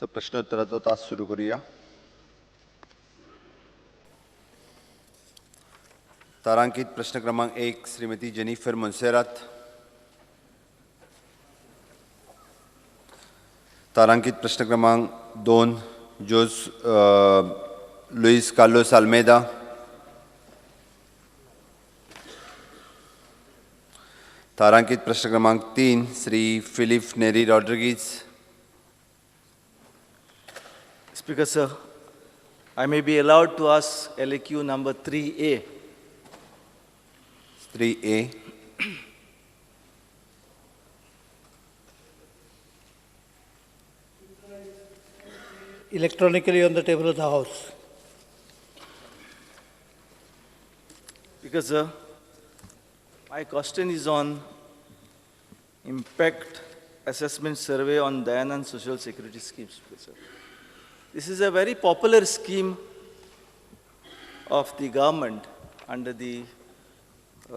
तर प्रश्नोत्तराचो तास सुरू करूया. तारांकित प्रश्न क्रमांक 1, श्रीमती जेनिफर मोन्सेरात. तारांकित प्रश्न क्रमांक 2, जोस लुईस कार्लोस आल्मेदा. तारांकित प्रश्न क्रमांक 3, Shri Filipe Neri Rodrigues. Speaker sir, I may be allowed to ask LAQ number 3A. 3A. Electronically on the table of the House. Speaker sir, my question is on impact assessment survey on Dayanand Social Security Schemes. Speaker sir, this is a very popular scheme of the government under the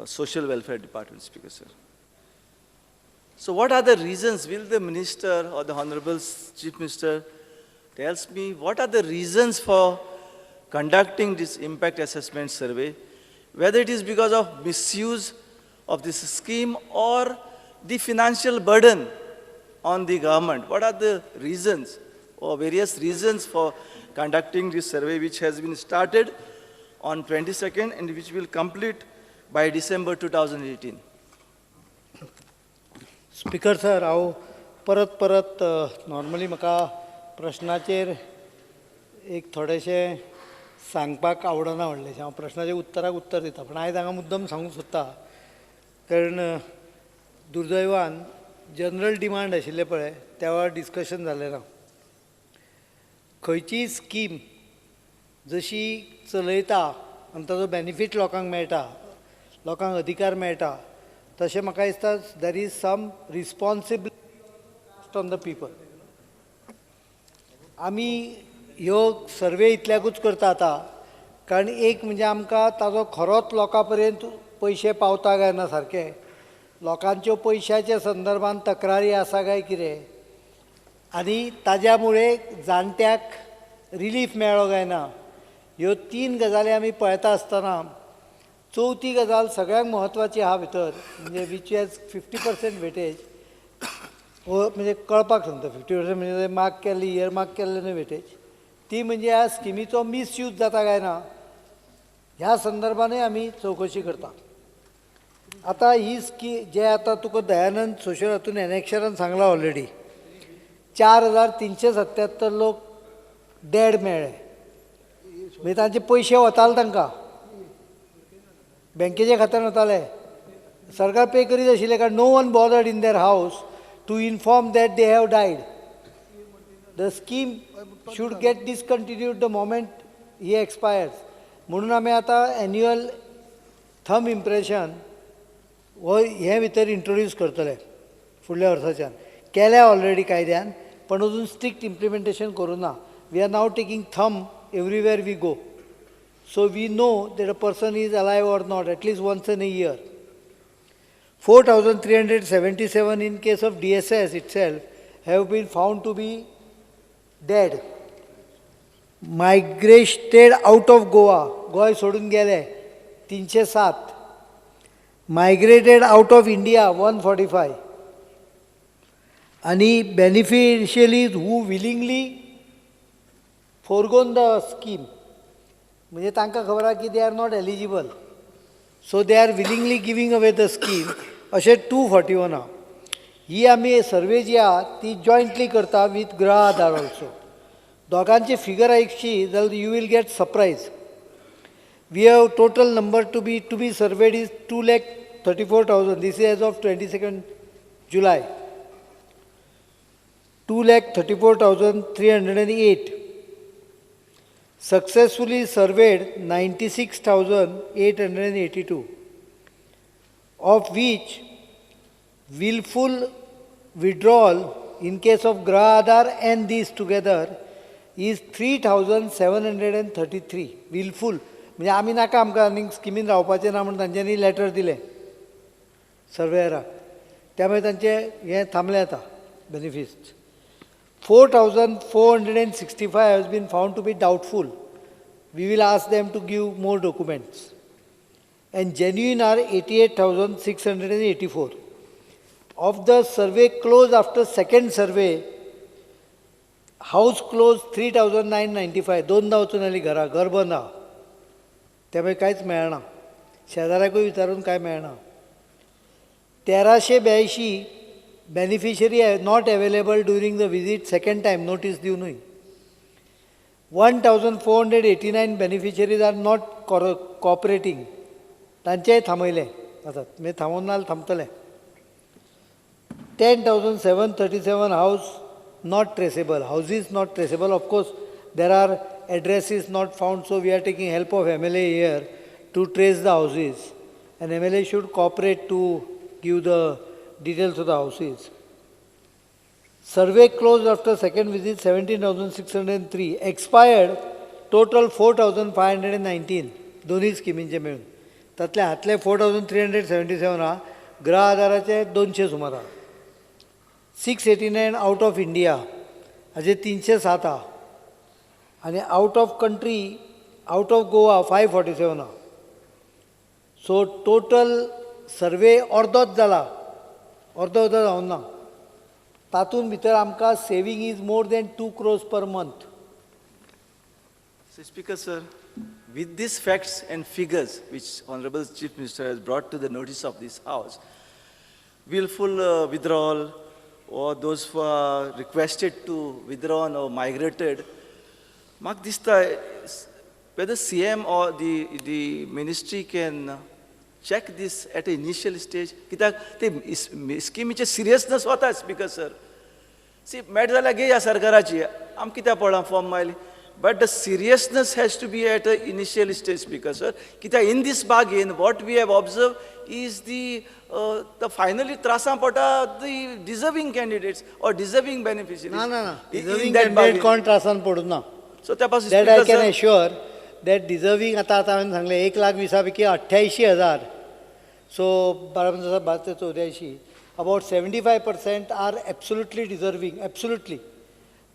Social Welfare Department, Speaker sir. So what are the reasons? Will the minister or the Honorable Chief Minister tells me what are the reasons for conducting this impact assessment survey, whether it is because of misuse of this scheme or the financial burden on the government? What are the reasons or various reasons for conducting this survey, which has been started on 22nd and which will complete by December 2018? Speaker sir, हांव परत परत normally म्हाका प्रश्नाचेर एक थोडेशें सांगपाक आवडना व्हडलेशें. हांव प्रश्नाचे उत्तराक उत्तर दिता, पूण आयज हांगा मुद्दम सांगूंक सोदता, कारण दुर्दैवान जनरल डिमांड आशिल्लें पळय त्या वेळार डिस्कशन जालें ना. खंयचीय स्कीम जशी चलयता आनी ताजो बेनिफीट लोकांक मेळटा, लोकांक अधिकार मेळटा, तशें म्हाका दिसता there is some responsibility on the people. आमी ह्यो सर्वे इतल्याकूच करता आतां, कारण एक म्हणजे आमकां ताजो खरोच लोकां पर्यंत पयशे पावता काय ना सारके, लोकांच्यो पयशाच्या संदर्भान तक्रारी आसा काय कितें, आनी ताज्या मुळे जाणट्याक रिलीफ मेळ्ळो काय ना, ह्यो तीन गजाली आमी पळयता आसतना चवथी गजाल सगळ्यांत म्हत्वाची आहा भितर, म्हणजे which has 50% weightage, म्हणजे कळपाक सांगता 50% म्हणजे मार्क केल्ली इयर मार्क केल्ले न्हय वेटेज, ती म्हणजे ह्या स्किमीचो मिसयूज जाता काय ना ह्या संदर्भानूय आमी चवकशी करता. आतां ही स्की जे आतां तुका दयानंद सोशल हातून एनेक्शरान सांगलां ऑलरेडी, 4377 लोक डेड मेळ्ळे, म्हणजे तांचे पयशे वताले तांकां बँकेच्या खात्यान वताले, सरकार पे करीत आशिल्लें, कारण no one bothered in their house to inform that they have died. The scheme should get discontinued the moment he expires. म्हणून आमी आतां एन्युअल थंब इम्प्रेशन हो हें भितर इंट्रोड्यूस करतले फुडल्या वर्साच्यान. केल्या ऑलरेडी कायद्यान, पण अजून स्ट्रिक्ट इम्प्लिमेंटेशन करूं ना. We are now taking thumb everywhere we go, so we know that a person is alive or not at least once in a year. 4,377 in case of DSS itself have been found to be dead, migrated out of Goa, Goa सोडून गेले 307, migrated out of India 145, आणि beneficiaries who willingly forgone the scheme, म्हणजे तांकां खबर आहा की they are not eligible, so they are willingly giving away the scheme, अशें 241 आहा. ही आमी सर्वे जी आहा ती जॉयंटली करता विथ गृह आधार ऑल्सो. दोगांचे फिगर आयकशी जाल्यार you will get surprise. We have total number to be surveyed is 2,34,000. This is as of 22nd July. 2,34,308. Successfully surveyed 96,882, of which willful withdrawal in case of Grah Aadhaar and these together is 3,733 willful. म्हणजे आमी नाका आमकां आनीक स्किमीन रावपाचें ना म्हूण तांच्यांनी letter दिलें सर्वेयराक, त्यामुळे तांचें हें थांबलें आतां benefits. 4,465 has been found to be doubtful. We will ask them to give more documents. And genuine are 88,684. Of the survey closed after second survey, house close 3,995. दोनदा वचून आली घरा, घर बंद आहा, त्यामुळे कांयच मेळना, शेजाऱ्याकूय विचारून कांय मेळना. 1382 beneficiary not available during the visit second time notice दिवनूय. 1,489 beneficiaries are not cooperating, तांचेय थांबयले आतां, म्हणजे थांबोवन ना थांबतले. 10,737 house not traceable, houses not traceable. Of course there are addresses not found, so we are taking help of MLA here to trace the houses, and MLA should cooperate to give the details of the houses. Survey closed after second visit 17,603, expired total 4,519 दोन्ही स्किमींचे मेळून. तातले हातले 4,377 आहा, गृह आधाराचे 200 सुमार आहा. 689 out of India हाजे 307 आहा, आनी out of country out of Goa 547 आहा. सो टोटल सर्वे अर्दोच जाला, अर्दो अर्दो जावंक ना. तातूंत भितर आमकां saving is more than 2 crores per month. So Speaker sir, with these facts and figures which Honorable Chief Minister has brought to the notice of this house, willful withdrawal or those who are requested to withdraw or migrated, म्हाका दिसता whether CM or the ministry can check this at an initial stage. कित्याक ते स्किमीचे seriousness वता speaker sir. C मेट जाल्यार घे ह्या सरकाराची, आम कित्याक पडला form मायली, but the seriousness has to be at a initial stage speaker sir. कित्याक in this bargain what we have observe is the finally त्रासां पडटा the deserving candidates or deserving beneficiaries. ना ना ना, डिजर्वींग कॅन्डिडेट कोण त्रासान पडूं ना. So त्या पासून that I can assure that deserving. आतां आतां हांवें सांगलें 1,20,000 पैकी 88,000, so 12 5 84, about 75% are absolutely deserving, absolutely.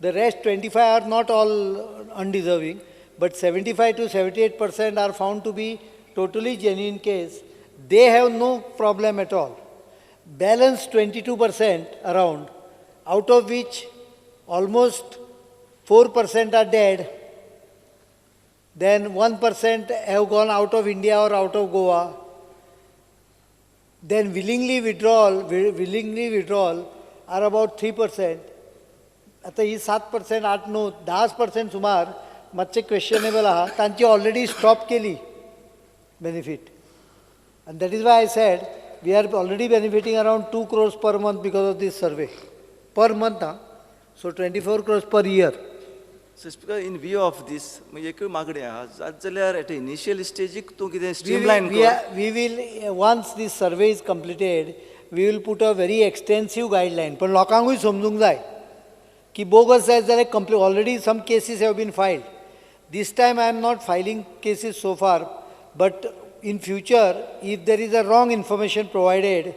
The rest 25 are not all undeserving, but 75 to 78% are found to be totally genuine case. They have no problem at all. Balance 22% around, out of which almost 4% are dead, then 1% have gone out of India or out of Goa. Then willingly withdrawal are about 3%. आतां ही 7%, 8, 9, 10% सुमार मातशें questionable आहा, तांची already stop केली benefit. And that is why I said we are already benefiting around 2 crores per month because of this survey. Per month, huh? So 24 crores per year. So speaker, in view of this, एकूय मागणी आहा जात जाल्यार at initial स्टेजीक तूं कितें streamline we will, once this survey is completed, we will put a very extensive guideline. पण लोकांकूय समजूंक जाय की बोगस जायत जाल्यार complete. Already some cases have been filed. This time I am not filing cases so far, but in future if there is a wrong information provided,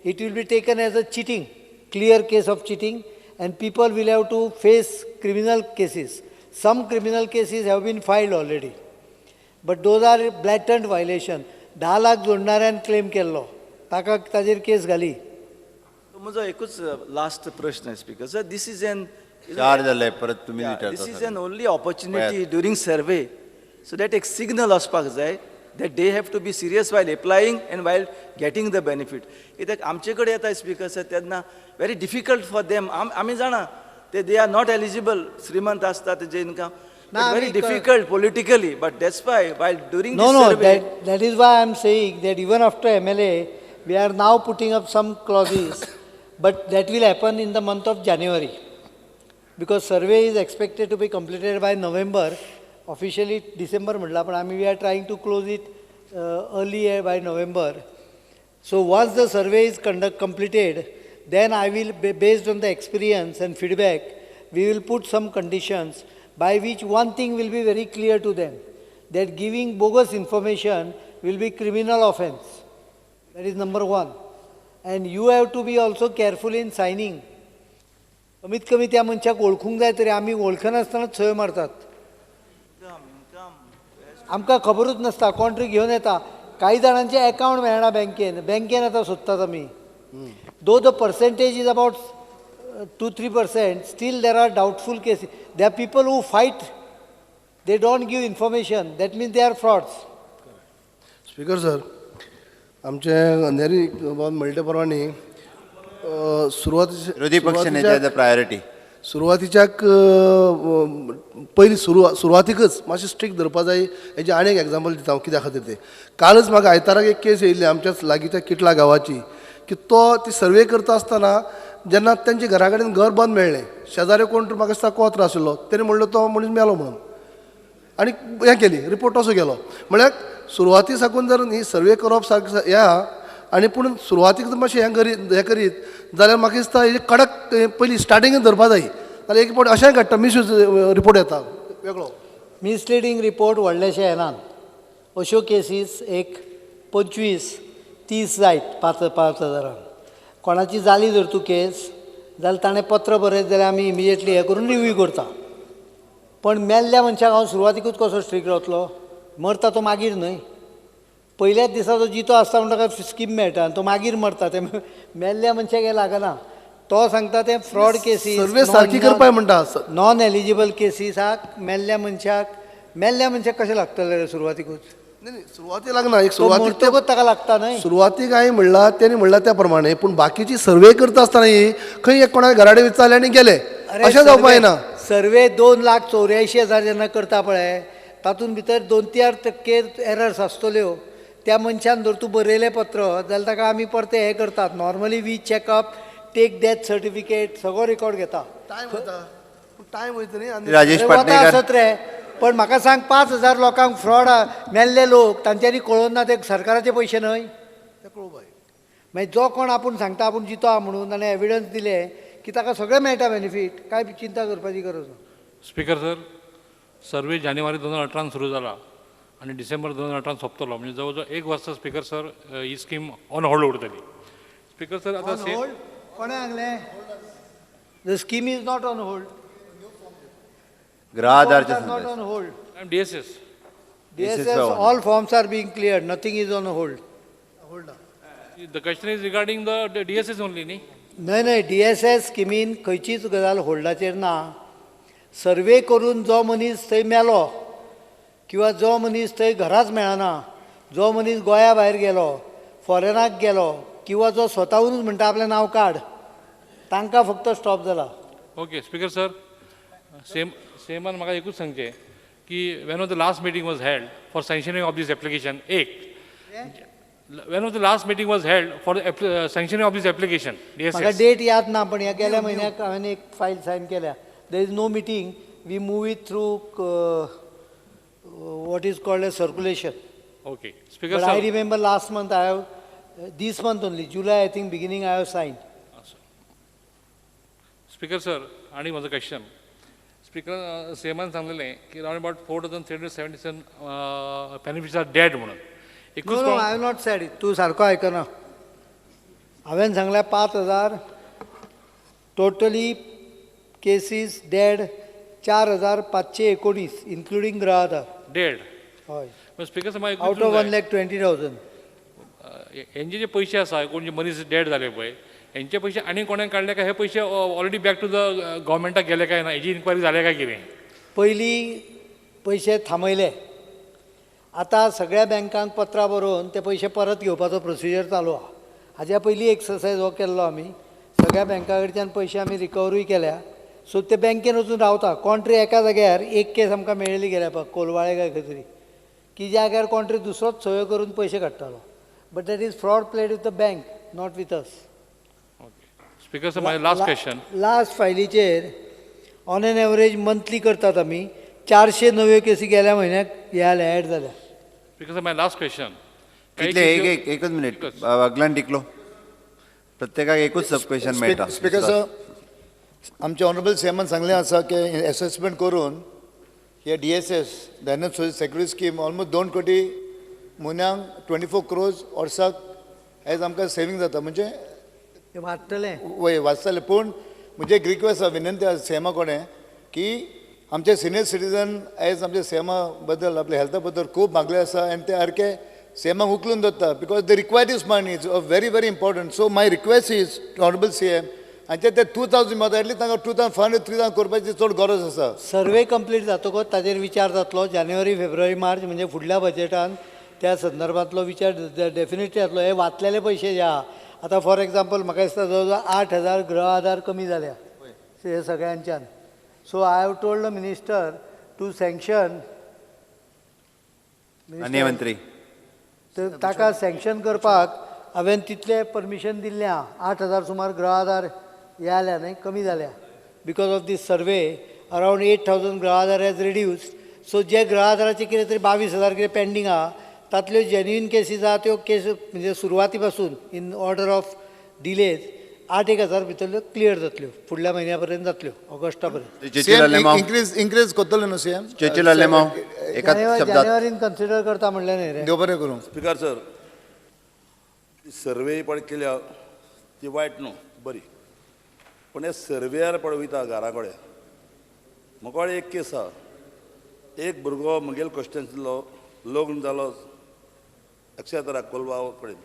it will be taken as a cheating, clear case of cheating, and people will have to face criminal cases. Some criminal cases have been filed already, but those are blatant violation. 10 lakh जोडणाऱ्यान claim केल्लो, ताका ताजेर केस घाली. म्हजो एकूच last प्रश्न speaker sir, this is an चार जाले परत तुमी विचारता. This is an only opportunity during survey, so that एक सिग्नल वचपाक जाय that they have to be serious while applying and while getting the benefit. कित्याक आमचे कडेन येता स्पीकर सर तेन्ना very difficult for them. आमी जाणा ते they are not eligible, श्रीमंत आसता तेजे income, very difficult politically, but that's why while during no no that is why I am saying that even after MLA we are now putting up some clauses, but that will happen in the month of January, because survey is expected to be completed by November. Officially December म्हटला, पण आमी we are trying to close it early by November. So once the survey is completed, then I will, based on the experience and feedback, we will put some conditions by which one thing will be very clear to them, that giving bogus information will be criminal offense. That is number one. And you have to be also careful in signing. कमीत कमी त्या मनशाक वळखूंक जाय तरी. आमी वळखनासतनाच सयो मारतात, आमकां खबरूच नासता. कोण तरी घेवन येता. कांय जाणांचे एकावंट मेळना बँकेन, बँकेन आतां सोदतात आमी. Though the percentage is about 2-3%, still there are doubtful cases. There are people who fight, they don't give information, that means they are frauds. Speaker sir, आमचे अंधेरी म्हणले प्रमाणे विरोधी पक्ष नेत्याचा प्रायोरिटी सुरवातीच्याक पयली सुरवातीकच मातशें स्ट्रिक्ट धरपा जाय. हेजें आनी एक एग्जाम्पल दिता हांव कित्या खातीर तें. कालच म्हाका आयताराक एक केस येयल्ली आमच्याच लागींच्या किटला गांवाची, की तो ती सर्वे करता आसतना जेन्ना तेंच्या घरा कडेन घर बंद मेळ्ळें, शेजारी कोण म्हाका दिसता कोत्र आशिल्लो, तेणें म्हणलो तो मनीस मेलो म्हणून, आनी हें केली रिपोर्ट असो गेलो. म्हळ्यार सुरवाती साकून जर ही सर्वे करप सारकें हें आहा, आनी पूण सुरवातीक जर मातशें हें करीत हें करीत जाल्यार म्हाका दिसता हें कडक पयलीं स्टार्टिंगूच धरपा जाय. जाल्यार एक फावट अशेंय घडटा, मिसयूज रिपोर्ट येता वेगळो. मिसलिडींग रिपोर्ट व्हडलेशे येनात. अश्यो केसीस एक 25-30 जायत 5-5 हजारान. कोणाची जाली जर तूं केस जाल्यार ताणें पत्र बरयत जाल्यार आमी इमिजिएटली हें करून रिव्यू करता. पण मेल्ल्या मनशाक हांव सुरवातीकूच कसो स्ट्रीक रावतलो? मरता तो मागीर न्हय, पयल्याच दिसा तो जितो आसता म्हण ताका स्कीम मेळटा आनी तो मागीर मरता. तें मेल्ल्या मनशाक हें लागना. तो सांगता तें फ्रॉड केसीस, सर्वे सारकी करपाक म्हणटा, नॉन एलिजिबल केसीसाक मेल्ल्या मनशाक कशें लागतलें रे सुरवातीकूच? नाही सुरवाती लागना, एक सुरवातीक ताका लागता न्हय. सुरवातीक हांवें म्हणलां तेणी म्हणलां त्या प्रमाणे, पूण बाकीची सर्वे करता आसतना ही खंय एक कोणाक घराडे विचारलें आनी गेले, अशें जावपा जायना. सर्वे 2,84,000 जेन्ना करता पळय तातूंत भितर 2-3% एरर्स आसतल्यो. त्या मनशान जर तूं बरयलें पत्र जाल्यार ताका आमी परतें हें करतात. Normally we checkup, take death certificate, सगळो रिकॉर्ड घेता. टायम वयता न्ही. राजेश पाटणेकर आसत रे, पण म्हाका सांग 5,000 लोकांक फ्रॉड मेल्ले लोक तांच्यांनी कळोवन ना ते सरकाराचे पयशे न्हय. मागीर जो कोण आपूण सांगता आपूण जितो आहा म्हणून ताणें एविडन्स दिले की ताका सगळें मेळटा बेनिफीट, कांय चिंता करपाची गरज ना. स्पीकर सर, सर्वे जानेवारी 2018 सुरू जाला आनी डिसेंबर 2018 सोंपतलो, म्हणजे जवळ जवळ 1 वर्स speaker sir he scheme on hold उरतली. स्पीकर सर आतां कोणें सांगलें? The scheme is not on hold. Griha आधारचे not on hold. DSS. DSS, all forms are being cleared. Nothing is on hold. The question is regarding the DSS only, न्ही? न्हय न्हय, DSS स्किमीन खंयचीच गजाल होल्डाचेर ना. Survey करून जो मनीस थंय मेलो किंवा जो मनीस थंय घराच मेळना, जो मनीस गोंया भायर गेलो, फॉरेनाक गेलो, किंवा जो स्वताहूनच म्हणटा आपलें नांव काड, तांकां फक्त स्टॉप जाला. ओके स्पीकर सर, सेमान म्हाका एकूच सांगचें की when was the last meeting was held for sanctioning of this application? एक, when was the last meeting was held for sanctioning of this application? म्हाका डेट याद ना, पण ह्या गेल्या म्हयन्याक हांवें एक फायल सायन केल्या. There is no meeting, we move it through what is called as circulation. Okay speaker sir, I remember last month I have, this month only, July I think beginning I have sign. Speaker sir, आनी म्हजो question. Speaker सीएमान सांगलेलें की round about 4,377 benefits are dead म्हणून. एकूच I have not said it. तूं सारको आयकना. हांवें सांगलें 5,000 टोटली केसीस डेड, 4,519 इन्क्लुडींग गृह आधार डेड. हय speaker sir, out of 1,20,000. हेंचे जे पयशे आसा, कोण जे मनीस डेड जाले पळय, हेंचे पयशे आनी कोणें काडले काय हे पयशे ऑलरेडी बॅक टू the गव्हर्मेंटाक गेले काय ना, हेजी इन्क्वायरी जाल्या काय कितें? पयलीं पयशे थांबयले, आतां सगळ्या बँकांक पत्रां बरोवन ते पयशे परत घेवपाचो प्रोसिजर चालू आहा. हाज्या पयलीं एक्सरसायज हो केल्लो आमी, सगळ्या बँका कडच्यान पयशे आमी रिकवरूय केल्या. सो ते बँकेन वचून रावता. कोण तरी एका जाग्यार एक केस आमकां मेळिल्ली गेल्या पळय कोलवाळे काय खंय तरी, की ज्या जाग्यार कोण तरी दुसरोच सयो करून पयशे काडटालो. But that is fraud played with the bank, not with us. Speaker sir, my last question. Last फायलीचेर on N average monthly करतात आमी 400 नव्यो केसी गेल्या म्हयन्याक हे जाल्या, एड जाल्या. Speaker sir, my last question. कितले? एक एकच मिनिट अगलान टिकलो, प्रत्येकाक एकूच सब क्वेश्चन मेळटा. स्पीकर सर, आमचे ऑनरेबल सीएमान सांगलें आसा की एसेसमेंट करून हे DSS Dayanand social security scheme almost 2 कोटी म्हयन्यांक 24 crores वर्साक एज आमकां सेवींग जाता, म्हणजे वाचतलें. वय वाचतलें. पूण म्हजे एक रिक्वेस्ट आसा, विनंती आसा सीएमा कडेन की आमचे सिनियर सिटीजन आयज आमच्या सीएमा बद्दल आपल्या हेल्था बद्दल खूब मागले आसा आनी ते सारके सीएमाक उखलून दवरता because they require this money is very very important. So my request is to honourable CM आनी ते 2000 मेळटा एटलीस्ट तांकां 2500 3000 करपाची चड गरज आसा. सर्वे कंप्लीट जातकच ताजेर विचार जातलो. जानेवारी फेब्रुवारी मार्च म्हणजे फुडल्या बजेटान त्या संदर्भांतलो विचार डेफिनेटली जातलो. हे वाचलेले पयशे जे आहा आतां फॉर एग्जाम्पल म्हाका दिसता जवळ जवळ 8000 गृह आधार कमी जाल्या हे सगळ्यांच्यान. So I have told the minister to sanction माननीय मंत्री तर ताका सँक्शन करपाक हांवें तितलें परमिशन दिल्लें आहा. 8000 सुमार गृह आधार हे आल्या न्हय, कमी जाल्या because of this survey. Around 8000 Grih Aadhaar has reduced. So जे गृह आधाराचे कितें तरी 22000 कितें पेंडींग आहा तातल्यो जेन्युइन केसीस आहा त्यो केस म्हणजे सुरवाती पासून इन ऑर्डर ऑफ डिलेज 8-1000 भितरल्यो क्लियर जातल्यो फुडल्या म्हयन्या पर्यंत जातल्यो, ऑगस्टा पर्यंत. इन्क्रीज इन्क्रीज करतलो न्हू सीएम? चेचिल आलेमाव एकाच शब्दात जानेवारीन कन्सिडर करता म्हणलें न्ही रे. देव बरें करूं. स्पीकर सर, सर्वे पळय केल्या ती वायट न्हू, बरी, पूण हे सर्वेयार पळय वयता घरा कडेन. म्हाका एक केस आहा, एक भुरगो म्हगेले कॉन्स्टिट्युएन्सींतलो लग्न जालो अक्षयतरा कोलवा कडेन,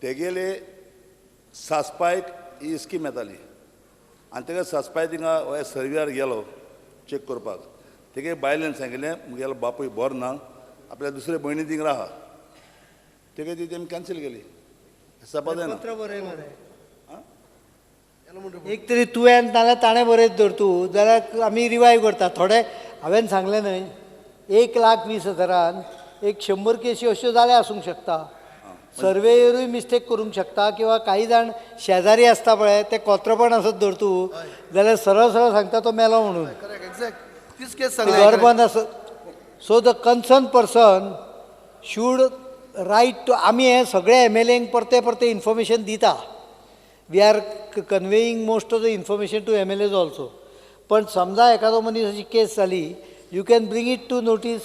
तेगेले सासपायक ही स्कीम येताली आनी तेगे सासपाय थिंगा सर्वेयार गेलो चॅक करपाक. तेगे बायलेन सांगिल्लें म्हगेलो बापूय बरो ना, आपल्या दुसरे भयणी थिंगा आहा. तेगे ती तेमी कॅन्सल केली. हिसाबा जायना. एक तरी तुवें नाल्यार ताणें बरयत धर तूं जाल्यार आमी रिवायव करता. थोडे हांवें सांगलें न्हय 1,20,000 एक 100 केसी अश्यो जाल्या आसूंक शकता. सर्वेयरूय मिस्टेक करूंक शकता किंवा काही जाण शेजारी आसता पळय ते कोत्रपण आसत धर तूं जाल्यार सरळ सरळ सांगता तो मेलो म्हणून. घर बंद आसत. So the concern person should write to. आमी हें सगळे एम एल एंक परते परते इन्फॉर्मेशन दिता. We are conveying most of the information to M L As also. पण समजा एखादो मनीस अशी केस जाली, you can bring it to notice,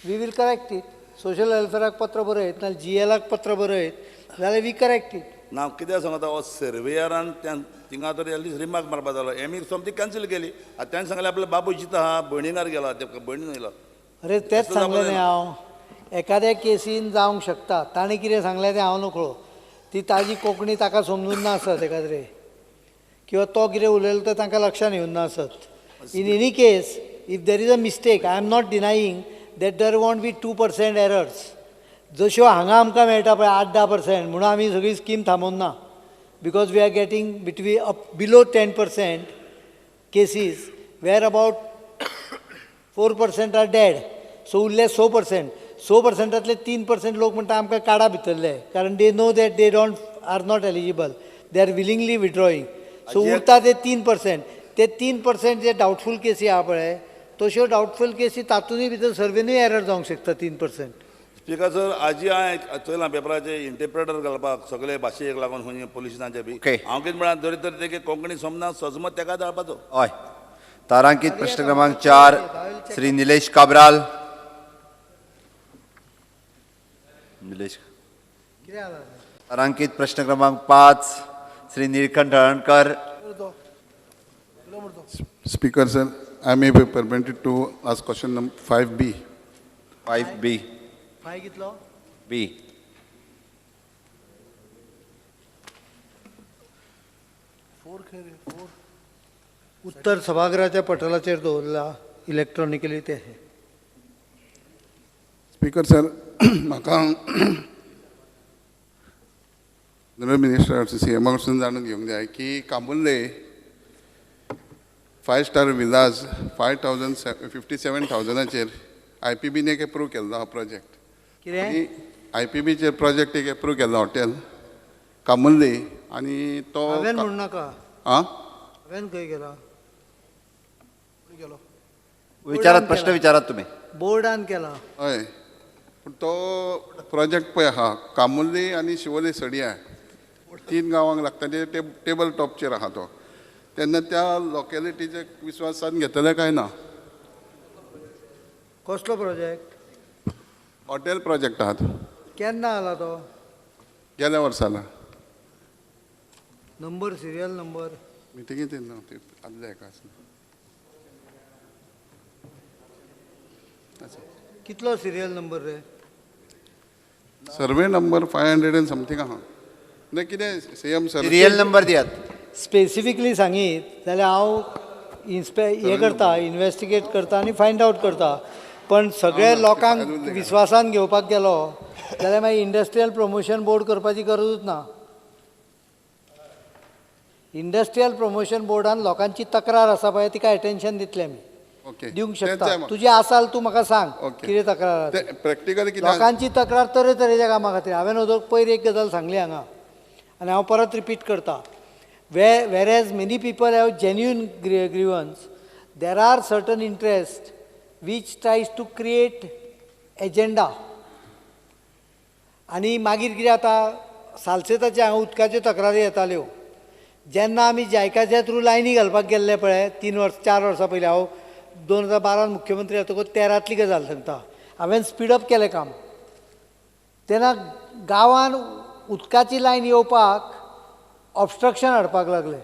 we will correct it. Social वेलफेराक पत्र बरयत नाल्यार जी एलाक पत्र बरयत जाल्यार we correct it. ना कित्याक सांगता, हो सर्वेयरान थिंगा तर एटलीस्ट रिमार्क मारपा जालो. एमी सोमती कॅन्सल केली. आतां ताणें सांगलें आपल्या बाबू जिता आहा, भयणीनार गेला, ते भयणीन येयला. अरे तेंच सांगलें न्ही हांव, एखाद्या केसीन जावंक शकता. ताणें कितें सांगलें तें हांव नकळो. ती ताजी कोंकणी ताका समजून ना आसत एखाद्रे, किंवा तो कितें उलयलो तें तांकां लक्षान येवन ना आसत. In any case if there is a mistake, I am not denying that there won't be 2% errors. जश्यो हांगा आमकां मेळटा पळय 8-10% म्हणून आमी सगळी स्कीम थांबोवन ना, because we are getting between up below 10% cases where about 4% are dead. So उरले 6%. 6%तले 3% लोक म्हणटा आमकां काडा भितरले, कारण they know that they don't are not eligible, they are willingly withdrawing. So उरता ते 3%. ते 3% जे डावटफूल केसी आहा पळय तश्यो डावटफूल केसी तातूंतय भितर सर्वेनूय एरर जावंक शकता 3%. स्पीकर सर, आजी हांवें चोयलां पेपराचेर इंटरप्रेटर घालपाक सगळे भाशेक लागून खंय पोलिसांचे बी. हांव कितें म्हळ्यार जरी तर तेगे कोंकणी समजना सजमत तेका धाडपाचो. हय. तारांकित प्रश्न क्रमांक 4 श्री निलेश काब्राल. निलेश. तारांकित प्रश्न क्रमांक 5 Shri Nilkanth Halarnkar. Speaker sir, I may be permitted to ask question number 5B. 5B. 5 कितलो? B. 4 खंय 4. उत्तर सभागृहाच्या पटलाचेर दवरला इलेक्ट्रॉनिकली ते. स्पीकर सर, म्हाका जनरल मिनिस्टर सी एमा कडसून जाणून घेवंक जाय की कांबुल्ले 5 star Vilas 57,000 I P been एक एप्रूव केल्लो हा प्रोजेक्ट. कितें? I P बीचेर प्रोजेक्ट एक एप्रूव केल्लो हॉटेल कामुल्ले आनी तो हांवें म्हणू नाका. आं हांवें खंय केला? विचारात, प्रश्न विचारात तुमी. बोर्डान केला. हय, पूण तो प्रोजेक्ट पळय आहा कामुल्ले आनी शिवोले सडिया 3 गांवांक लागता ते टेबल टॉपचेर आहा तो. तेन्ना त्या लोकेलिटीचे विस्वासान घेतले काय ना? कसलो प्रोजेक्ट? हॉटेल प्रोजेक्ट आहा तो. केन्ना आला तो? गेल्या वर्साला. Number, serial number. मिटिंगेंत ना ते आदल्या हेका आसलें. कितलो सिरियल नंबर रे? सर्वे नंबर 500 and something आहा. ना कितें सीएम सर सिरियल नंबर दियात. स्पेसिफिकली सांगीत जाल्यार हांव हें करता, इन्वेस्टिगेट करता आनी फायंड आवट करता. पण सगळे लोकांक विस्वासान घेवपाक गेलो जाल्यार मागीर इंडस्ट्रियल प्रमोशन बोर्ड करपाची गरजूच ना. इंडस्ट्रियल प्रमोशन बोर्डान लोकांची तक्रार आसा पळय तिका एटेन्शन दितले आमी. दिवंक शकता. तुजी आसाल तूं म्हाका सांग कितें तक्रार आसा. प्रॅक्टिकली लोकांची तक्रार तरेतरेच्या कामा खातीर. हांवें अदोग पयर एक गजाल सांगली हांगा आनी हांव परत रिपीट करता. Whereas many people have genuine grievance, there are certain interest which tries to create agenda. आनी मागीर कितें जाता, सालसेताच्या हांगा उदकाच्यो तक्रारी येताल्यो. जेन्ना आमी जायकाच्या थ्रू लायनी घालपाक गेल्ले पळय 3 वर्स 4 वर्सां पयलीं, हांव 2012 मुख्यमंत्री जातकूच 13तली गजाल सांगता, हांवें स्पीडअप केलें काम. तेन्ना गांवान उदकाची लायन येवपाक ऑबस्ट्रक्शन हाडपाक लागले.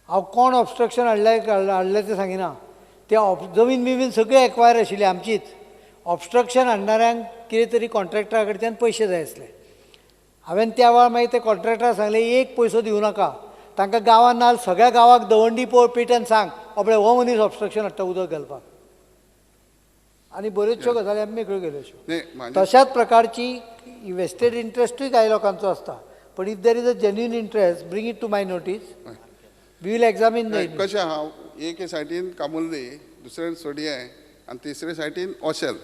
हांव कोण ऑबस्ट्रक्शन हाडलें तें सांगिना. ते जमीन बिमीन सगळी एक्वायर आशिल्ली आमचीच. ऑबस्ट्रक्शन हाडणाऱ्यांक कितें तरी कॉन्ट्रॅक्टरा कडच्यान पयशे जाय आसले. हांवें त्या वेळार मागीर ते कॉन्ट्रॅक्टराक सांगलें एक पयसो दिवं नाका तांकां, गांवांत ना सगळ्या गांवाक दवंडी पेटन सांग हो पळय हो मनीस ऑबस्ट्रक्शन हाडटा उदक घालपाक. आनी बऱ्योचश्यो गजाली आमी मेकळ्यो केल्यो अश्यो. तशाच प्रकारची वेस्टेड इंट्रस्टूय कांय लोकांचो आसता. पण if there is a genuine interest, bring it to my notice, we will examine. कशें आहा, एके सायडीन कामुर्ली, दुसरे सडयें आनी तिसरे सायडीन ओशेल,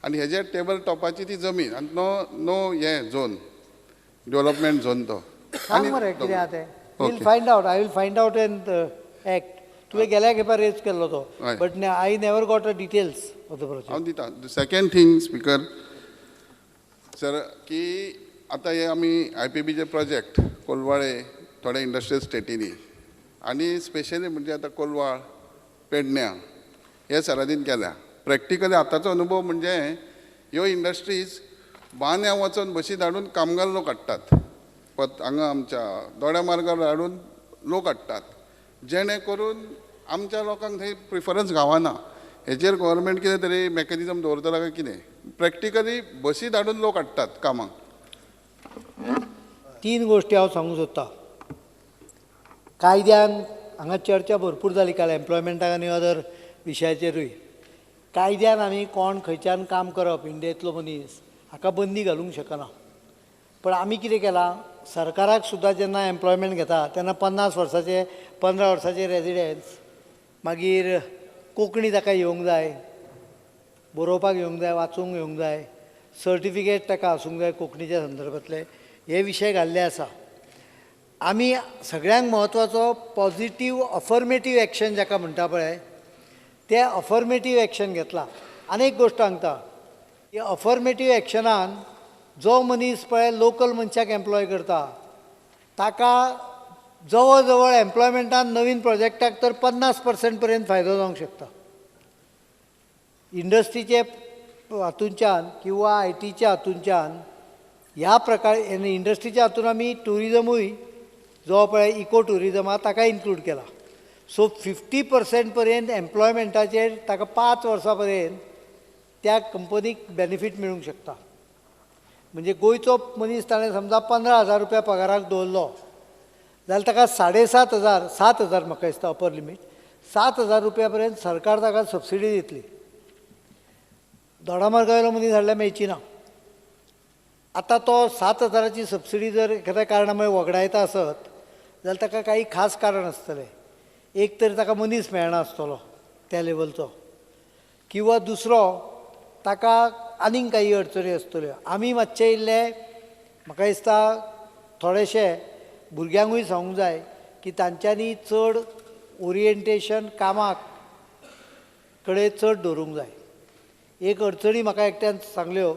आनी हेजे टेबल टॉपाची ती जमीन आनी नो नो हें झोन डेवलपमेंट झोन तो. सांग मरे कितें आहा तें. Will find out, I will find out and act. तुवें गेल्या खेपा रेज केल्लो तो, but I never got a details of the project. हांव दिता. सेकंड थींग स्पीकर सर, की आतां हे आमी IPBचे प्रोजेक्ट कोलवाळे थोडे इंडस्ट्रियल स्टेटींनी आनी स्पेशली म्हणजे आतां कोलवाळ पेडण्यां हे सरादीन केल्या. प्रॅक्टिकली आतांचो अनुभव म्हणजे ह्यो इंडस्ट्रीज बांद्या वचून बशी धाडून कामगार लोक हाडटात, हांगा आमच्या दोड्या मार्गार हाडून लोक हाडटात, जेणे करून आमच्या लोकांक थंय प्रिफरन्स गावना. हेचेर गव्हर्मेंट कितें तरी मॅकॅनिजम दवरतलो काय कितें? प्रॅक्टिकली बशी धाडून लोक हाडटात कामाक. 3 गोश्टी हांव सांगूंक सोदतां. कायद्यान हांगा चर्चा भरपूर जाली काल एम्प्लॉयमेंटाक आनी अदर विशयाचेरूय. कायद्यान आमी कोण खंयच्यान काम करप इंडियेंतलो मनीस हाका बंदी घालूंक शकना. पण आमी कितें केलां, सरकाराक सुद्दां जेन्ना एम्प्लॉयमेंट घेता तेन्ना 50 वर्साचे 15 वर्साचे रेजिडन्स, मागीर कोंकणी ताका येवंक जाय, बरोवपाक येवंक जाय, वाचूंक येवंक जाय, सर्टिफिकेट ताका आसूंक जाय कोंकणीच्या संदर्भांतले, हे विशय घाल्ले आसा. आमी सगळ्यांक म्हत्वाचो पॉझिटीव अफर्मेटीव एक्शन जाका म्हणटा पळय तें अफर्मेटीव एक्शन घेतलां. आनी एक गोश्ट सांगता, की अफर्मेटीव एक्शनान जो मनीस पळय लोकल मनशाक एम्प्लॉय करता ताका जवळ जवळ एम्प्लॉयमेंटान नवीन प्रोजेक्टाक तर 50% पर्यंत फायदो जावंक शकता. इंडस्ट्रीचे हातूंच्यान किंवा आयटीच्या हातूंच्यान ह्या प्रकार इंडस्ट्रीच्या हातून आमी ट्युरिजमूय जो पळय इको ट्युरिजम आहा ताका इन्क्लूड केला. सो 50% पर्यंत एम्प्लॉयमेंटाचेर ताका 5 वर्सां पर्यंत त्या कंपनीक बेनिफीट मेळूंक शकता. म्हणजे गोंयचो मनीस ताणें समजा 15,000 रुपया पगाराक दवरलो जाल्यार ताका 7,500 7,000 म्हाका दिसता अपर लिमीट 7,000 रुपया पर्यंत सरकार ताका सबसिडी दितली. दोडामार्गावेलो मनीस हाडल्यार मेळची ना. आतां तो 7,000ची सबसिडी जर एखाद्या कारणा मुळे वगडायता आसत जाल्यार ताका काही खास कारण आसतलें. एक तर ताका मनीस मेळना आसतलो त्या लेवलचो, किंवा दुसरो ताका आनीक काही अडचणी आसतल्यो. आमी मातशे इल्ले म्हाका दिसता थोडेशे भुरग्यांकूय सांगूंक जाय की तांच्यांनी चड ओरिएंटेशन कामाक कडेन चड दवरूंक जाय. एक अडचणी म्हाका एकट्यान सांगल्यो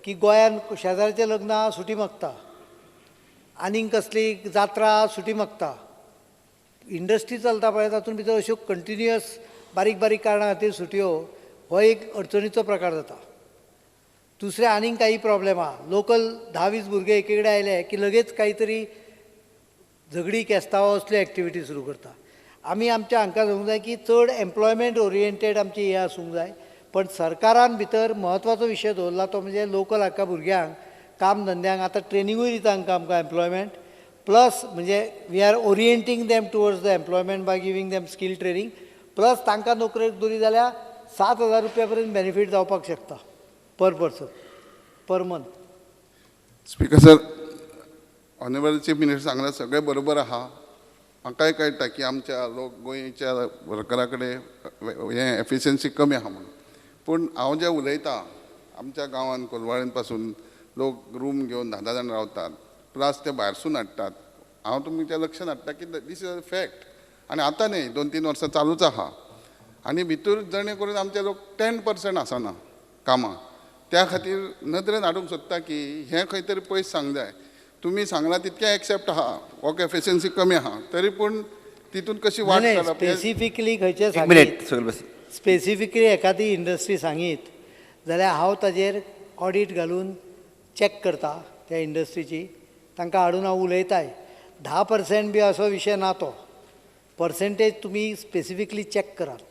की गोंयान शेजारचें लग्न आहा सुटी मागता, आनीक कसली जात्रा सुटी मागता, इंडस्ट्री चलता पळय तातूंत भितर अश्यो कंटिन्युअस बारीक बारीक कारणां खातीर सुटयो हो एक अडचणीचो प्रकार जाता. दुसरें आनीक काही प्रॉब्लेम आहा, लोकल 10-20 भुरगे एके कडेन आयले की लगेच काही तरी झगडी केस्तांवां असल्यो एक्टिविटी सुरू करता. आमी आमच्या हांकां सांगूंक जाय की चड एम्प्लॉयमेंट ओरिएंटेड आमची हें आसूंक जाय. पण सरकारान भितर म्हत्वाचो विशय दवरला तो म्हणजे लोकल हाका भुरग्यांक काम धंद्यांक आतां ट्रेनिंगूय दिता हांकां आमकां एम्प्लॉयमेंट प्लस म्हणजे we are orienting them towards the employment by giving them skill training plus तांकां नोकरेक दवरी जाल्यार 7,000 रुपया पर्यंत बेनिफीट जावपाक शकता per person per month. Speaker sir, honourable chief minister सांगला सगळें बरोबर आहा. म्हाकाय कळटा की आमच्या लोक गोंयच्या वर्करा कडेन हें एफिशियन्सी कमी आहा म्हणून. पूण हांव जें उलयतां आमच्या गांवांत कोलवाळेन पासून लोक रूम घेवन 10-10 जाण रावतात, प्लस ते भायरसून हाडटात. हांव तुमच्या लक्षांत हाडटा की this is a fact. आनी आतां न्ही, 2-3 वर्सां चालूच आहा. आनी भितर जणे करून आमचे लोक 10% आसना कामाक. त्या खातीर नदरेन हाडूंक सोदता की हें खंय तरी पयस सांग जाय. तुमी सांगलां तितकें एक्सेप्ट आहा, वर्क एफिशियन्सी कमी आहा, तरी पूण तितून कशी वाड करप? स्पेसिफिकली खंयचे सांगीत, स्पेसिफिकली एखादी इंडस्ट्री सांगीत जाल्यार हांव ताजेर ऑडीट घालून चॅक करता त्या इंडस्ट्रीची, तांकां हाडून हांव उलयताय. 10% बी असो विशय ना तो, पर्सेंटेज तुमी स्पेसिफिकली चॅक करात.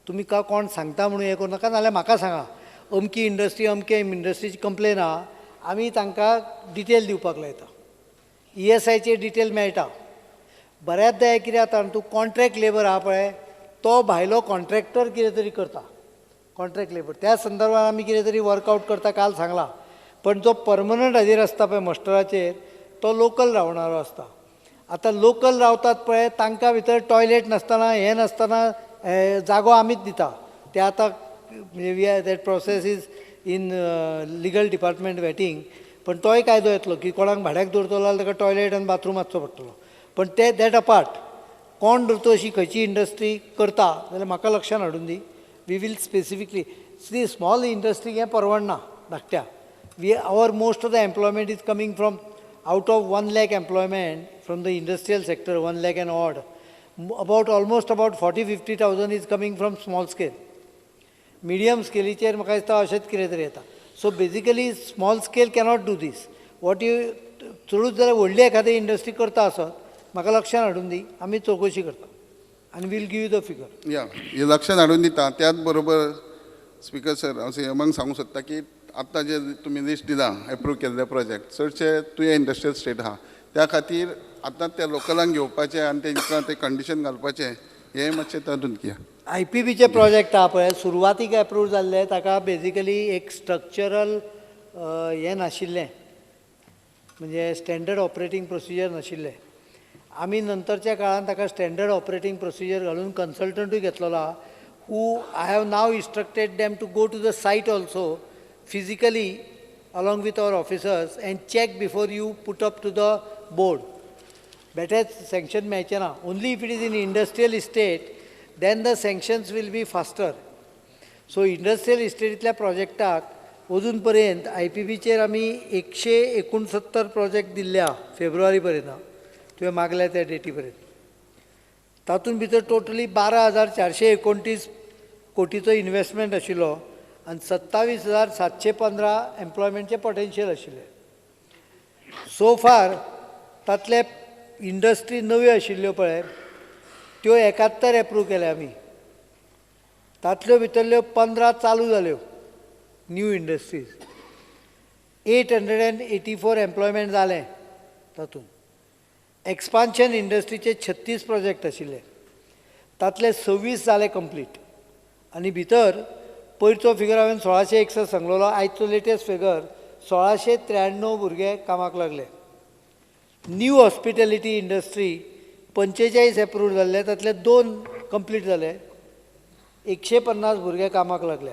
तुमी का कोण सांगता म्हणून हें करूं नाका, नाल्यार म्हाका सांगा अमकी इंडस्ट्री अमके इंडस्ट्रीची कंप्लेन आहा, आमी तांकां डिटेल दिवपाक लायता. ESIचे डिटेल मेळटा. बऱ्याचदा कितें जाता तूं कॉन्ट्रॅक्ट लेबर आहा पळय, तो भायलो कॉन्ट्रॅक्टर कितें तरी करता, कॉन्ट्रॅक्ट लेबर त्या संदर्भात आमी कितें तरी वर्कआवट करता, काल सांगलां. पण जो परमनंट हाजेर आसता पळय मस्टराचेर, तो लोकल रावणारो आसता. आतां लोकल रावतात पळय तांकां भितर टॉयलेट नासतना हें नासतना जागो आमीच दिता. ते आतां we are that process is in legal department waiting. पण तोय कायदो येतलो की कोणाक भाड्याक दवरतलो जाल्यार ताका टॉयलेट आनी बाथरूम आसचो पडटलो. पण ते that apart कोण दवरतो अशी खंयची इंडस्ट्री करता जाल्यार म्हाका लक्षान हाडून दी. We will specifically see small industry हें परवडना धाकट्या. We our most of the employment is coming from out of 1 lakh employment from the industrial sector, 1 lakh and odd, about almost about 40-50,000 is coming from small scale. Medium स्केलीचेर म्हाका दिसता अशेंच कितें तरी येता. So basically small scale cannot do this. What you चडूच जाल्यार व्हडली एखादी इंडस्ट्री करता आसत म्हाका लक्षान हाडून दी, आमी चवकशी करता आनी we'll give you the figure. या हे लक्षान हाडून दिता. त्याच बरोबर स्पीकर सर, हांव सीएमाक सांगूंक सोदता की आतां जे तुमी लिस्ट दिलां एप्रूव केल्ले प्रोजेक्ट चडशे तुवें इंडस्ट्रियल स्टेट आहा, त्या खातीर आतां त्या लोकलांक घेवपाचें आनी तेंकां तें कंडिशन घालपाचें हें मातशें तातूंत कितें IPBचे प्रोजेक्ट आहा पळय सुरवातीक एप्रूव जाल्ले, ताका बेजिकली एक स्ट्रक्चरल हें नाशिल्लें, म्हणजे स्टँडर्ड ऑपरेटींग प्रोसिजर नाशिल्लें. आमी नंतरच्या काळान ताका स्टँडर्ड ऑपरेटींग प्रोसिजर घालून कन्सल्टंटूय घेतलेलो आहा, who I have now instructed them to go to the site also physically along with our officers and check before you put up to the board. बेटेच sanction मेळचें ना. Only if it is in industrial estate then the sanctions will be faster. So industrial इस्टेटींतल्या प्रोजेक्टाक अजून पर्यंत IPBचेर आमी 169 project दिल्ले आहा फेब्रुवारी पर्यंत, तुवें मागल्या त्या डेटी पर्यंत. तातूंत भितर टोटली 12,429 कोटीचो इन्वेस्टमेंट आशिल्लो आनी 27,715 एम्प्लॉयमेंटचें पोटेन्शियल आशिल्लें. सो फार तांतले इंडस्ट्री नव्यो आशिल्ल्यो पळय त्यो 71 एप्रूव केल्या आमी. तांतल्यो भितरल्यो 15 चालू जाल्यो न्यू इंडस्ट्रीज. 884 एम्प्लॉयमेंट जालें तातूंत. एक्सपान्शन इंडस्ट्रीचे 36 प्रोजेक्ट आशिल्ले, तांतले 26 जाले कंप्लीट. आनी भितर पयरचो फिगर हांवें 1661 सांगलेलो, आयचो लेटेस्ट फिगर 1693 भुरगे कामाक लागले. न्यू हॉस्पिटॅलिटी इंडस्ट्री 45 एप्रूव जाल्ले, तांतले 2 कंप्लीट जाले, 150 भुरगे कामाक लागले.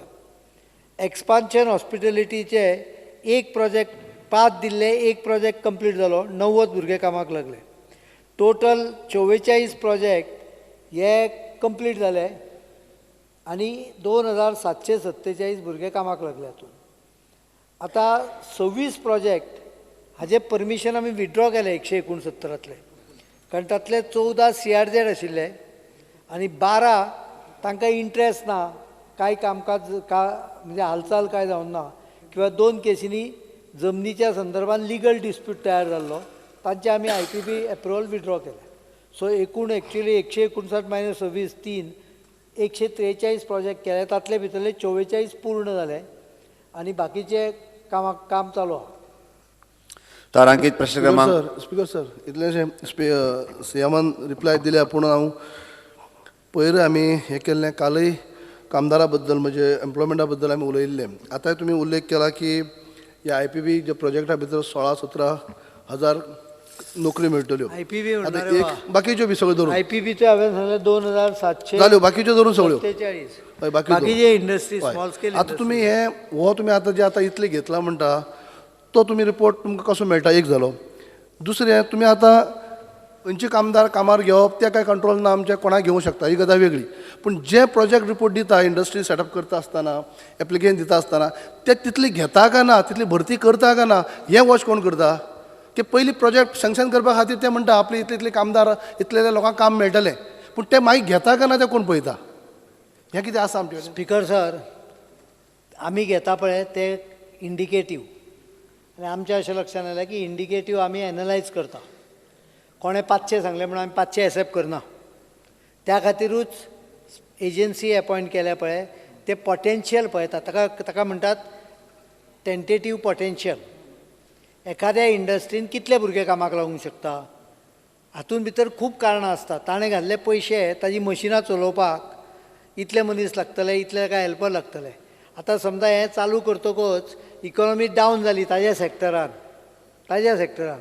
एक्सपान्शन हॉस्पिटॅलिटीचे एक प्रोजेक्ट 5 दिल्ले, एक प्रोजेक्ट कंप्लीट जालो, 90 भुरगे कामाक लागले. टोटल 44 प्रोजेक्ट हे कंप्लीट जाले आनी 2,747 भुरगे कामाक लागले हातूंत. आतां 26 प्रोजेक्ट हाजे परमिशन आमी विथड्रॉ केले 169तले, कारण तांतले 14 CRZ आशिल्ले आनी 12 तांकां इंट्रस्ट ना, कांय कामकाज का म्हणजे हालचाल कांय जावंक ना, किंवा 2 केसींनी जमनीच्या संदर्भात लिगल डिस्प्यूट तयार जाल्लो, तांचे आमी IPB approval withdraw केले. सो एकूण एक्चुअली 159 मायनस 26 3 143 प्रोजेक्ट केले, तातले भितरले 44 पूर्ण जाले आनी बाकीचे कामाक काम चालू आहा. तारांकित प्रश्न क्रमांक स्पीकर सर इतलेशें सीएमान रिप्लाय दिल्या, पूण हांव पयर आमी हें केल्लें कालय कामदारा बद्दल म्हणजे एम्प्लॉयमेंटा बद्दल आमी उलयिल्ले. आतांय तुमी उल्लेख केला की ह्या IPB जे प्रोजेक्टा भितर 16-17 हजार नोकरी मेळटल्यो. IPB आतां एक बाकीच्यो बी सगळ्यो धरून IPBच्यो हांवें सांगलें 2700 जाल्यो, बाकीच्यो धरून सगळ्यो 47 हय, बाकीचे इंडस्ट्री स्मॉल स्केल. आतां तुमी हे हो तुमी आतां जे आतां इतले घेतला म्हणटा तो तुमी रिपोर्ट तुमकां कसो मेळटा एक जालो. दुसरें तुमी आतां खंयचे कामदार कामार घेवप ते कांय कंट्रोल ना आमच्या, कोणाक घेवंक शकता ही गजाल वेगळी, पूण जे प्रोजेक्ट रिपोर्ट दिता इंडस्ट्री सेटअप करता आसतना एप्लिकेशन दिता आसतना ते तितली घेता काय ना, तितली भरती करता काय ना हें वॉच कोण करता? की पयलीं प्रोजेक्ट सँक्शन करपा खातीर ते म्हणटा आपले इतले इतले कामदार इतले लोकांक काम मेळटलें, पूण ते मागीर घेता काय ना तें कोण पळयता? हें कितें आसा आमचे कडेन? स्पीकर सर, आमी घेता पळय ते इंडिकेटीव, आनी आमच्या अशें लक्षांत आयलें की इंडिकेटीव आमी एनलायज करता. कोणें 500 सांगलें म्हणून आमी 500 एक्सेप्ट करना, त्या खातीरूच एजन्सी एपॉयंट केल्या पळय ते पोटेन्शियल पळयता, ताका ताका म्हणटात टेंटेटीव पोटेन्शियल. एखाद्या इंडस्ट्रीन कितले भुरगे कामाक लागूंक शकता हातूंत भितर खूब कारणां आसता. ताणें घाल्ले पयशे ताजी मशिनां चलोवपाक इतले मनीस लागतले, इतले काय हेल्पर लागतले. आतां समजा हें चालू करतकच इकॉनॉमी डावन जाली ताज्या सॅक्टरान, ताज्या सॅक्टरान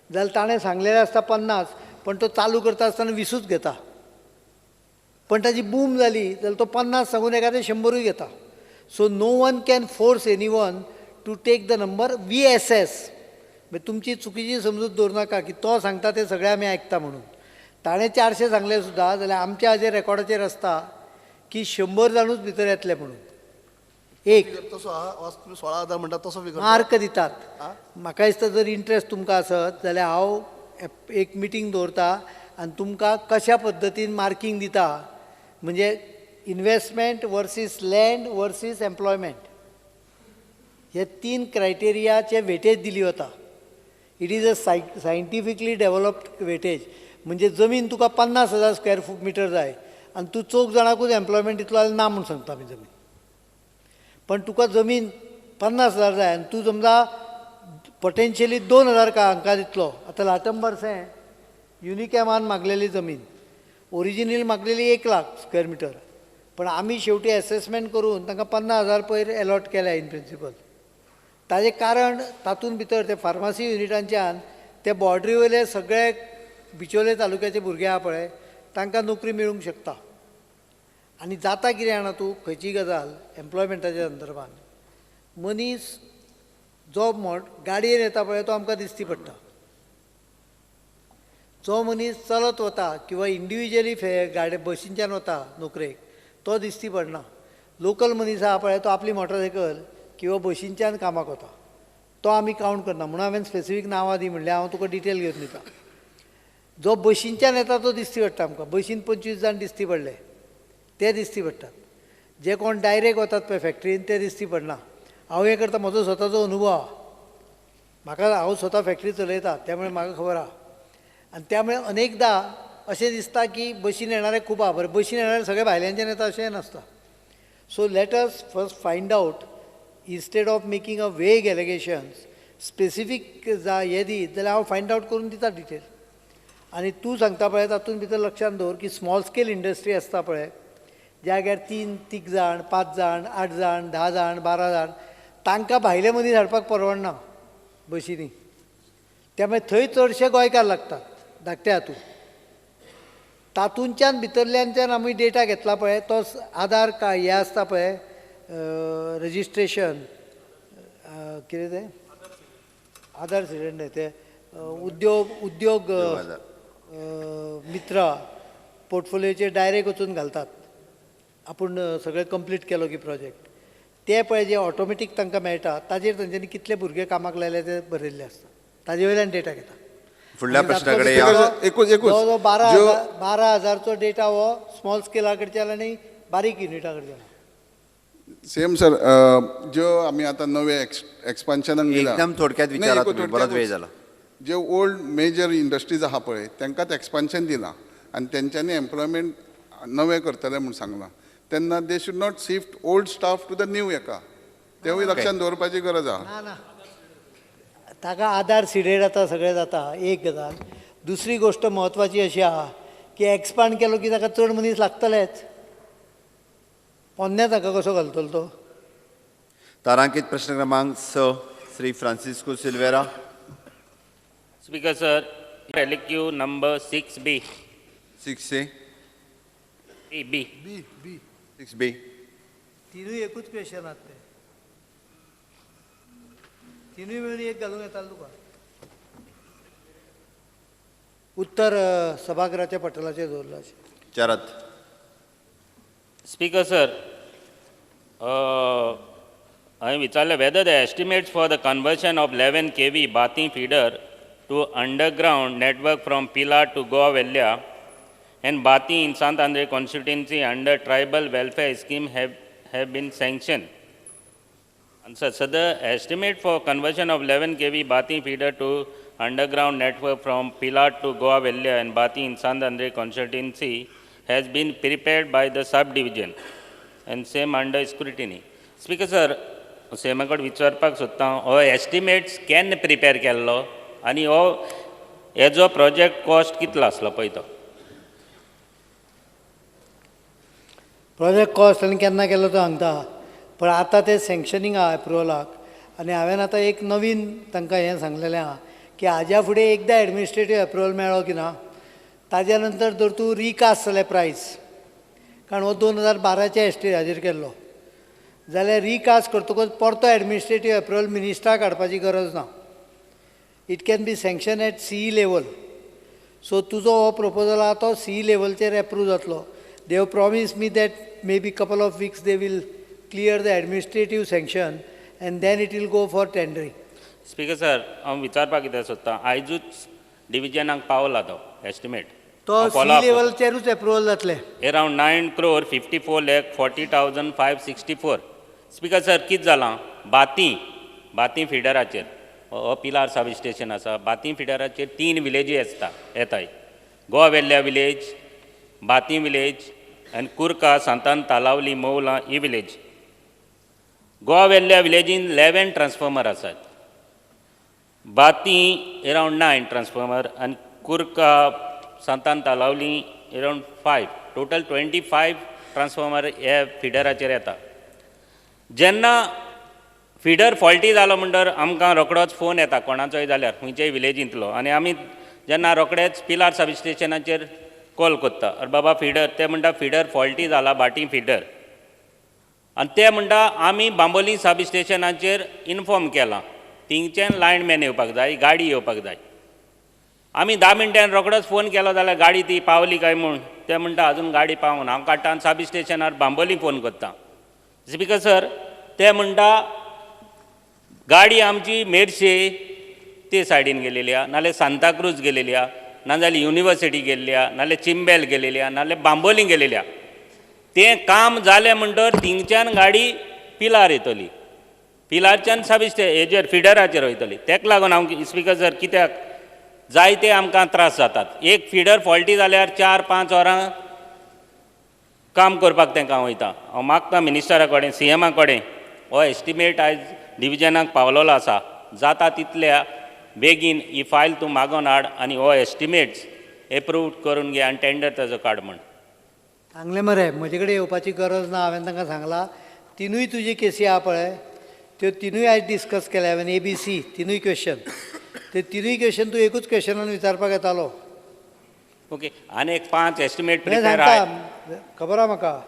जाल्यार ताणें सांगलेलें आसता 50, पण तो चालू करता आसतना 20ूच घेता, पण ताजी बूम जाली जाल्यार तो 50 सांगून एखादें 100ूय घेता. So no one can force any one to take the number we assess. मागीर तुमची चुकीची समजूत दवरनाका की तो सांगता तें सगळें आमी आयकता म्हणून. ताणें 400 सांगलें सुद्दां जाल्यार आमच्या हाजेर रेकॉर्डाचेर आसता की 100 जाणूच भितर येतले म्हणून. एक तसो 16,000 म्हणटा तसो मार्क दितात. म्हाका दिसता जर इंट्रस्ट तुमकां आसत जाल्यार हांव एक मिटींग दवरता आनी तुमकां कशा पद्दतीन मार्कींग दिता, म्हणजे investment versus land versus employment हे 3 क्रायटेरियाचे वेटेज दिली वता. It is a scientifically developed weightage. म्हणजे जमीन तुका 50,000 स्क्वेअर फूट मिटर जाय आनी तूं चौग जाणांकूच एम्प्लॉयमेंट दितलो जाल्यार ना म्हूण सांगता आमी जमीन, पण तुका जमीन 50,000 जाय आनी तूं समजा पोटेन्शियली 2,000 का हांकां दितलो. आतां लाटंबरसें युनिकॅमान मागलेली जमीन ओरिजिनल मागलेली 1 लाख स्क्वेअर मिटर, पण आमी शेवटी एसेसमेंट करून तांकां 50,000 पयर एलॉट केल्या इन प्रिंसिपल. ताजें कारण तातूंत भितर ते फार्मासी युनिटांच्यान ते बॉर्डरी वयले सगळे बिचोले तालुक्याचे भुरगे आहा पळय तांकां नोकरी मेळूंक शकता. आनी जाता कितें जाणा तूं, खंयची गजाल एम्प्लॉयमेंटाच्या संदर्भान मनीस जो गाडयेन येता पळय तो आमकां दिसती पडटा, जो मनीस चलत वता किंवा इंडिविज्युअली गाडये बशींच्यान वता नोकरेक तो दिसती पडना. लोकल मनीस आहा पळय तो आपली मोटरसायकल किंवा बशींच्यान कामाक वता तो आमी कावंट करना. म्हणून हांवें स्पेसिफीक नांवां दी म्हणल्यार हांव तुका डिटेल घेवन दिता. जो बशींच्यान येता तो दिसती पडटा आमकां, बशीन 25 जाण दिसती पडले ते दिसती पडटात, जे कोण डायरेक्ट वतात पळय फॅक्टरीन ते दिसती पडना. हांव हें करता, म्हजो स्वताचो अनुभव आहा, म्हाका हांव स्वता फॅक्टरी चलयता त्यामुळे म्हाका खबर आहा. आनी त्यामुळे अनेकदां अशें दिसता की बशीन येणारे खूब आहा, बरें बशीन येणारे सगळे भायल्यांच्यान येता अशें नासता. So let us first find out instead of making a vague allegations specific जा हे दी जाल्यार हांव फायंड आवट करून दिता डिटेल. आनी तूं सांगता पळय तातूंत भितर लक्षांत दवर की स्मॉल स्केल इंडस्ट्री आसता पळय जाग्यार 3 जाण 5 जाण 8 जाण 10 जाण 12 जाण तांकां भायले मनीस हाडपाक परवडना बशींनी, त्यामुळे थंय चडशे गोंयकार लागतात धाकटे हातूंत. तातूंच्यान भितरल्यानच्यान आमी डेटा घेतला पळय तो आधार कार्ड हें आसता पळय रजिस्ट्रेशन कितें तें आधार सिडेंट न्हय तें उद्योग उद्योग मित्रा पोर्टफोलियोचेर डायरेक्ट वचून घालतात आपूण सगळें कंप्लीट केलो की प्रोजेक्ट ते पळय जे ऑटोमॅटीक तांकां मेळटा ताजेर तांच्यांनी कितले भुरगे कामाक लायले ते बरयल्ले आसता, ताजे वयल्यान डेटा घेता. फुडल्या प्रश्ना कडेन जो 12,000चो डेटा हो स्मॉल स्केला कडच्यान आनी बारीक युनिटा कडच्यान. सेम सर, ज्यो आमी आतां नवे एक्सपान्शनाक एकदम थोडक्यात विचारा, बरोच वेळ जाला. जे ओल्ड मेजर इंडस्ट्रीज आहा पळय तांकांच एक्सपान्शन दिलां आनी तेंच्यांनी एम्प्लॉयमेंट नवें करतले म्हूण सांगलां. तेन्ना they should not shift old staff to the new हेका, तेवूय लक्षांत दवरपाची गरज आहा. ना ताका आधार सिडेड आतां सगळें जाता. एक गजाल. दुसरी गोश्ट म्हत्वाची अशी आहा की एक्सपांड केलो की ताका चड मनीस लागतलेच. पोन्न्या ताका कसो घालतलो तो? तारांकित प्रश्न क्रमांक 6 Shri Francisco Silveira. Speaker sir, LQ number 6B. 6A B B 6B. तिनूय एकूच क्वेश्चन आहात ते, तिनूय मेळून एक घालूंक येतालो तुका. उत्तर सभागृहाच्या पटलाचेर दवरलां. विचारात. स्पीकर सर, हांवें विचारलें whether the estimates for the conversion of 11 kV Batim feeder to underground network from Pilar to Goa Velha and Batim in Sant Andre constituency under tribal welfare scheme have been sanctioned. Answer, so the estimate for conversion of 11 kV Batim feeder to underground network from Pilar to Goa Velha and Batim in Sant Andre constituency has been prepared by the subdivision and same under scrutiny. Speaker sir, सेमा कडेन विचारपाक सोदता, हो estimates केन्ना prepare केल्लो आनी हो हेजो project cost कितलो आसलो पळय तो? प्रोजेक्ट कॉस्ट आनी केन्ना केलो तो सांगता, पण आतां तें सँक्शनींग आहा एप्रुवलाक. आनी हांवें आतां एक नवीन तांकां हें सांगलेलें आहा की हाज्या फुडें एकदां एडमिनिस्ट्रेटीव एप्रुवल मेळ्ळो की ना ताज्या नंतर जर तूं रिकास्ट जाल्यार प्रायस, कारण हो 2012च्या एस्टी हाजेर केल्लो जाल्यार रिकास्ट करतकूच परतो एडमिनिस्ट्रेटीव एप्रुवल मिनिस्टराक हाडपाची गरज ना. It can be sanction at CE level. So तुजो हो प्रपोजल आहा तो सीई लेवलचेर एप्रूव जातलो. They have promised me that maybe couple of weeks they will clear the administrative sanction and then it will go for tendering. Speaker sir, हांव विचारपाक कितें सोदतां, आयजूच डिविजनाक पावला तो एस्टिमेट, तो सी लेवलचेरूच एप्रुवल जातलें. Around 9,54,40,564. Speaker sir, कितें जालां, बाती बाती फिडराचेर हो पिलार सब स्टेशन आसा, बाती फिडराचेर 3 विलेजी आसता येताय, गोवा वेल्ल्या विलेज, बाती विलेज आनी कुर्का सांतान तालावली मोवला ही विलेज. गोवा वेल्ल्या विलेजीन 11 ट्रान्सफॉर्मर आसात, बाती एरावंड 9 ट्रान्सफॉर्मर आनी कुर्का सांतान तालावली एरावंड 5, टोटल 25 ट्रान्सफॉर्मर हे फिडराचेर येता. जेन्ना फिडर फॉल्टी जालो म्हणटर आमकां रोखडोच फोन येता कोणाचोय जाल्यार खंयच्याय विलेजींतलो, आनी आमी जेन्ना रोखडेच पिलार सब स्टेशनाचेर कॉल करता, अरे बाबा फिडर, ते म्हणटा फिडर फॉल्टी जाला बाटी फिडर, आनी ते म्हणटा आमी बांबोली सब स्टेशनाचेर इनफॉर्म केलां, थिंगच्यान लायनमॅन येवपाक जाय, गाडी येवपाक जाय. आमी 10 मिनटान रोखडोच फोन केलो जाल्यार गाडी ती पावली काय म्हूण, ते म्हणटा अजून गाडी पावूंक ना. हांव काडटा आनी सब स्टेशनार बांबोली फोन करता. स्पीकर सर, ते म्हणटा गाडी आमची मेरशे ते सायडीन गेलेली आहा, नाल्यार सांताक्रूज गेलेली आहा, नाजाल्यार युनिवर्सिटी गेल्ली आहा, नाल्यार चिंबेल गेलेली आहा, नाल्यार बांबोली गेलेली आहा. तें काम जालें म्हणटर थिंगच्यान गाडी पिलार येतली, पिलारच्यान सब हेजेर फिडराचेर वयतली. तेका लागून हांव स्पीकर सर कित्याक जायते आमकां त्रास जातात. एक फिडर फॉल्टी जाल्यार 4-5 वरां काम करपाक तांकां वयता. हांव मागता मिनिस्टरा कडेन, सीएमा कडेन, हो एस्टिमेट आयज डिविजनाक पावलेलो आसा, जाता तितल्या बेगीन ही फायल तूं मागोवन हाड आनी हो एस्टिमेट्स एप्रूव करून घे आनी टेंडर ताजो काड म्हण. सांगलें मरे, म्हजे कडेन येवपाची गरज ना. हांवें तांकां सांगलां तिनूय तुजी केसी आहा पळय त्यो तिनूय आयज डिस्कस केल्या हांवें, ए बी सी तिनूय क्वेश्चन, ते तिनूय क्वेश्चन तूं एकूच क्वेश्चनान विचारपाक येतालो. ओके, आनी एक 5 एस्टिमेट प्रिपेर आहा, खबर आहा म्हाका.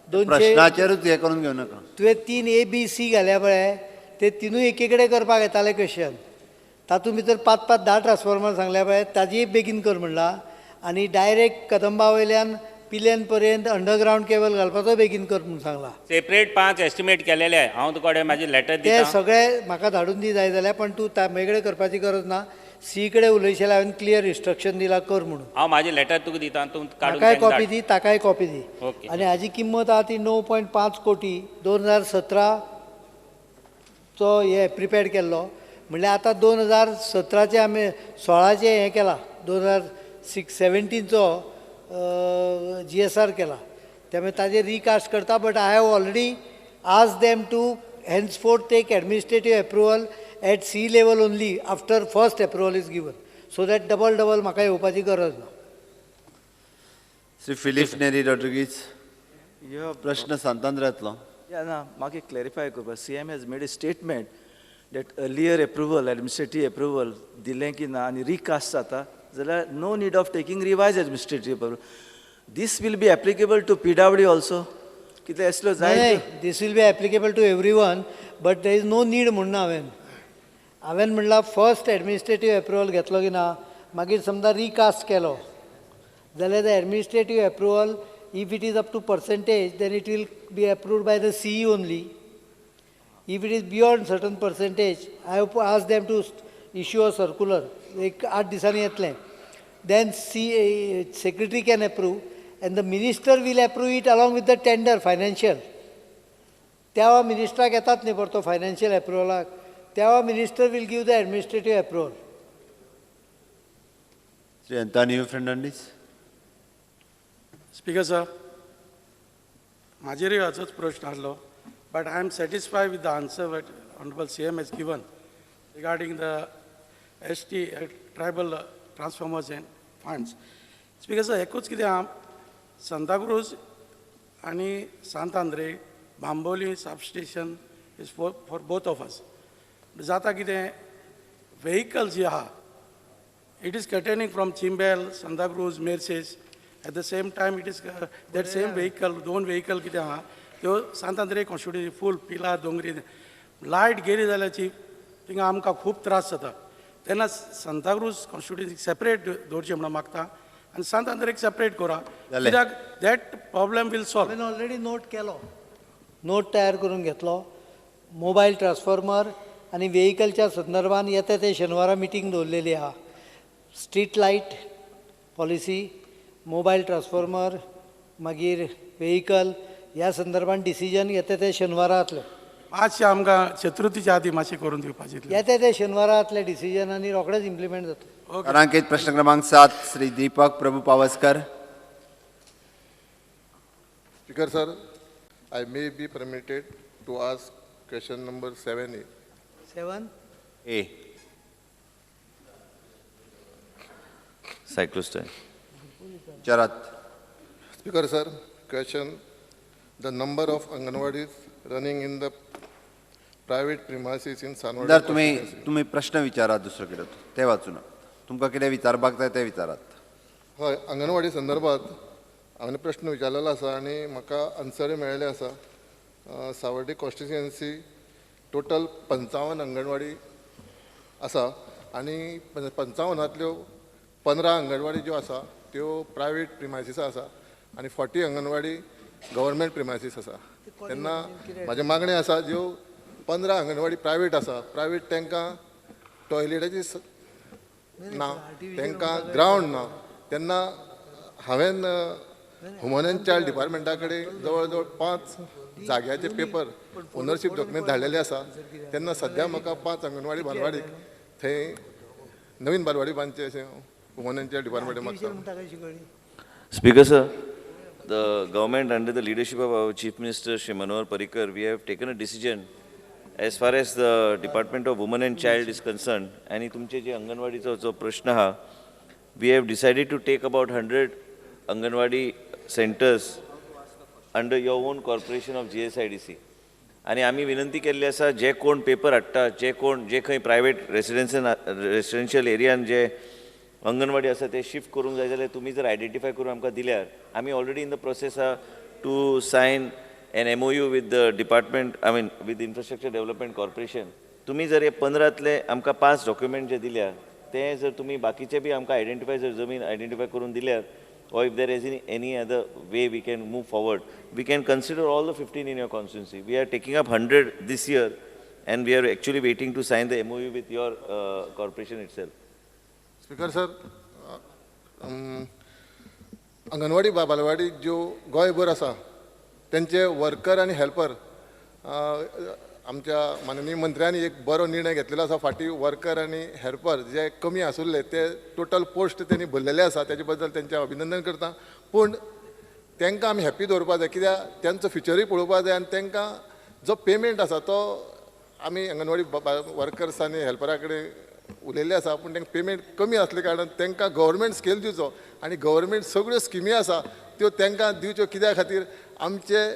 200 प्रश्नाचेरूच हें करून घेवं नाका. तुवें 3 ए बी सी घाल्या पळय ते तिनूय एके कडेन करपाक येताले क्वेश्चन, तातूंत भितर 5-5 10 ट्रान्सफॉर्मर सांगल्या पळय ताजीय बेगीन कर म्हणलां, आनी डायरेक्ट कदंबा वयल्यान पिलेन पर्यंत अंडरग्रावंड केबल घालपाचो बेगीन कर म्हूण सांगलां. सेपरेट 5 एस्टिमेट केलेले हांव तुका म्हाजी लेटर दिता, ते सगळे म्हाका धाडून दी जाय जाल्यार, पण तूं म्हजे कडेन करपाची गरज ना. सी कडेन उलयशें हांवें क्लियर इन्स्ट्रक्शन दिलां कर म्हणून. हांव म्हाजी लेटर तुका दिता, तूं काडून म्हाकाय कॉपी दी, ताकाय कॉपी दी. ओके. आनी हाजी किंमत आहा ती 9.5 कोटी 2017 चो हे प्रिपेड केल्लो, म्हणल्यार आतां 2017 आमी 16 हें केलां, 2017चो GSR केला, त्यामुळे ताजेर रिकास्ट करता. But I have already asked them to henceforth take administrative approval at C level only after first approval is given, so that double double म्हाका येवपाची गरज ना. श्री फिलीप नेरी रॉड्रिगीज, प्रश्न सांतांद्र येतलो. ना, म्हाका एक क्लॅरिफाय करपाक, CM has made a statement that earlier approval, administrative approval दिलें की ना आनी रिकास्ट जाता जाल्यार no need of taking revise administrative approval. This will be applicable to PWD also? कितें असलो जाय? This will be applicable to every one, but there is no need म्हणून हांवें म्हणलां फर्स्ट एडमिनिस्ट्रेटीव एप्रुवल घेतलो की ना, मागीर समजा रिकास्ट केलो जाल्यार the administrative approval if it is up to percentage then it will be approved by the CE only. If it is beyond certain percentage, I have asked them to issue a circular, एक 8 दिसांनी येतलें, then secretary can approve and the minister will approve it along with the tender financial. त्या मिनिस्टराक येतात न्ही परतो financial एप्रुवलाक, त्या minister will give the administrative approval. Shri Antonio Fernandes. Speaker sir, म्हाजेरूय हाचोच प्रश्न आसलो, but I am satisfied with the answer that honourable CM has given regarding the ST tribal transformers and funds. Speaker sir, एकूच कितें आहा, सांताक्रूज आनी Sant Andre Bambolim substation is for both of us. जाता कितें, vehicle जी आहा it is containing from Chimbel, Santacruz, Merces. At the same time it is that same vehicle, दोन vehicle कितें आहा त्यो सांत आंद्रे कॉन्स्टिट्युएन्सी फूल पिलार दोंगरी लायट गेली जाल्यार थिंगा आमकां खूब त्रास जाता. तेन्ना सांताक्रूज कॉन्स्टिट्युएन्सी सेपरेट दवरचें म्हणून मागता आनी सांत आंद्रेक सेपरेट करा, कित्याक that problem will solve. हांवें ऑलरेडी नोट केलो, नोट तयार करून घेतलो. मोबायल ट्रान्सफॉर्मर आनी व्हेकलच्या संदर्भान येता ते शेनवारा मिटींग दवरलेली आहा. Street light policy, mobile transformer, मागीर व्हेकल ह्या संदर्भान डिसिजन येता ते शेनवारा जातलें. मातशें आमकां चतुर्थीच्या आदी मातशें करून दिवपाचें. येता ते शेनवारा जातलें डिसिजन आनी रोखडेंच इम्प्लिमेंट जातलें. तारांकीत प्रश्न क्रमांक 7 Shri Deepak Prabhu Pawaskar. Speaker sir, I may be permitted to ask question number 7A. 7A. Cyclostyle. विचारात. Speaker sir, question, the number of anganwadis running in the private premises in Sanvordem. तुम्ही प्रश्न विचारात, दुसरो कितें ते वाचू ना, तुमकां कितें विचारपाक जाय तें विचारात. हय, अंगणवाडी संदर्भात हांवें प्रश्न विचारलेलो आसा आनी म्हाका आन्सरूय मेळिल्लें आसा. सावर्डे कॉन्स्टिट्युएन्सी टोटल 55 अंगणवाडी आसा आनी 55तल्यो 15 अंगणवाडी ज्यो आसा त्यो प्रायवेट प्रिमायसीस आसा आनी 40 अंगणवाडी गव्हर्मेंट प्रिमायसीस आसा. तेन्ना म्हाजें मागणें आसा, ज्यो 15 अंगणवाडी प्रायवेट आसा, प्रायवेट तांकां टॉयलेटाची ना, तांकां ग्रावंड ना. तेन्ना हांवें वुमन एंड चायल्ड डिपार्टमेंटा कडेन जवळ जवळ 5 जाग्याचे पेपर ओनरशीप डॉक्युमेंट धाडलेले आसा. तेन्ना सद्या म्हाका 5 अंगणवाडी बालवाडीक थंय नवीन बालवाडी बांदचे अशें वुमन एंड चायल्ड डिपार्टमेंट मागता. Speaker sir, the government under the leadership of our Chief Minister Shri Manohar Parrikar, we have taken a decision as far as the Department of Women and Child is concerned. आनी तुमचे जे अंगणवाडीचो जो प्रश्न आहा, we have decided to take about 100 anganwadi centers under your own corporation of GSIDC. आनी आमी विनंती केल्ली आसा, जे कोण पेपर हाडटा, जे कोण जे खंय प्रायवेट रेसिडेन्शियल एरियान जे अंगणवाडी आसा ते शिफ्ट करूंक जाय जाल्यार तुमी जर आयडेंटिफाय करून आमकां दिल्यार, आमी ऑलरेडी इन the process आहा to sign an MOU with the department, I mean with infrastructure development corporation. तुमी जर हे 15तले आमकां 5 डॉक्युमेंट जे दिल्या ते जर तुमी बाकीचे बी आमकां आयडेंटिफाय जर जमीन आयडेंटिफाय करून दिल्यार, or if there is any other way we can move forward, we can consider all the 15 in your constituency. We are taking up 100 this year and we are actually waiting to sign the MOU with your corporation itself. Speaker sir, anganwadi balwadi ज्यो गोंयभर आसा तेंचे worker आनी helper आमच्या माननीय मंत्र्यांनी एक बरो निर्णय घेतलेलो आसा. फाटीं वर्कर आनी हेल्पर जे कमी आसुल्ले ते टोटल पोस्ट तेणी भरलेले आसा, तेजे बद्दल तेंचें अभिनंदन करता. पूण तांकां आमी हॅप्पी दवरपा जाय, कित्याक तेंचो फ्युचरूय पळोवपा जाय आनी तांकां जो पेमेंट आसा तो आमी अंगणवाडी वर्कर्स आनी हेल्परा कडेन उलयल्ले आसा, पूण तांकां पेमेंट कमी आसले कारणान तांकां गव्हर्मेंट स्केल दिवचो आनी गव्हर्मेंट सगळ्यो स्किमी आसा त्यो तांकां दिवच्यो. कित्या खातीर आमचे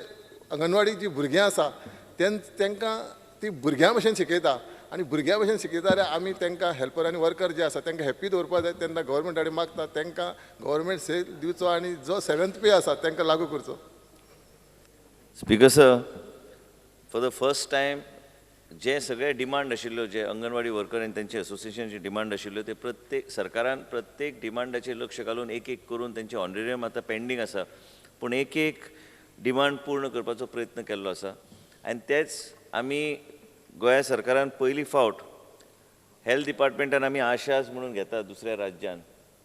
अंगणवाडी जी भुरगीं आसा तांकां ती भुरग्यां भशेन शिकयता आनी भुरग्यां भशेन शिकयता जाल्यार आमी तांकां हेल्पर आनी वर्कर जे आसा तांकां हॅप्पी दवरपा जाय. तेन्ना गव्हर्मेंटा कडेन मागता तांकां गव्हर्मेंट स्केल दिवचो आनी जो 7th पे आसा तांकां लागू करचो. Speaker sir, for the first time जे सगळे डिमांड आशिल्ल्यो, जे अंगणवाडी वर्कर आनी तेंचे एसोसिएशनची डिमांड आशिल्ल्यो, ते प्रत्येक सरकारान प्रत्येक डिमांडाचेर लक्ष घालून एक एक करून तेंचे ऑनरेरियम आतां पेंडींग आसा, पूण एक एक डिमांड पूर्ण करपाचो प्रयत्न केल्लो आसा. आनी तेच आमी गोंया सरकारान पयली फावट हेल्थ डिपार्टमेंटान आमी आशाज म्हणून घेता दुसऱ्या राज्यान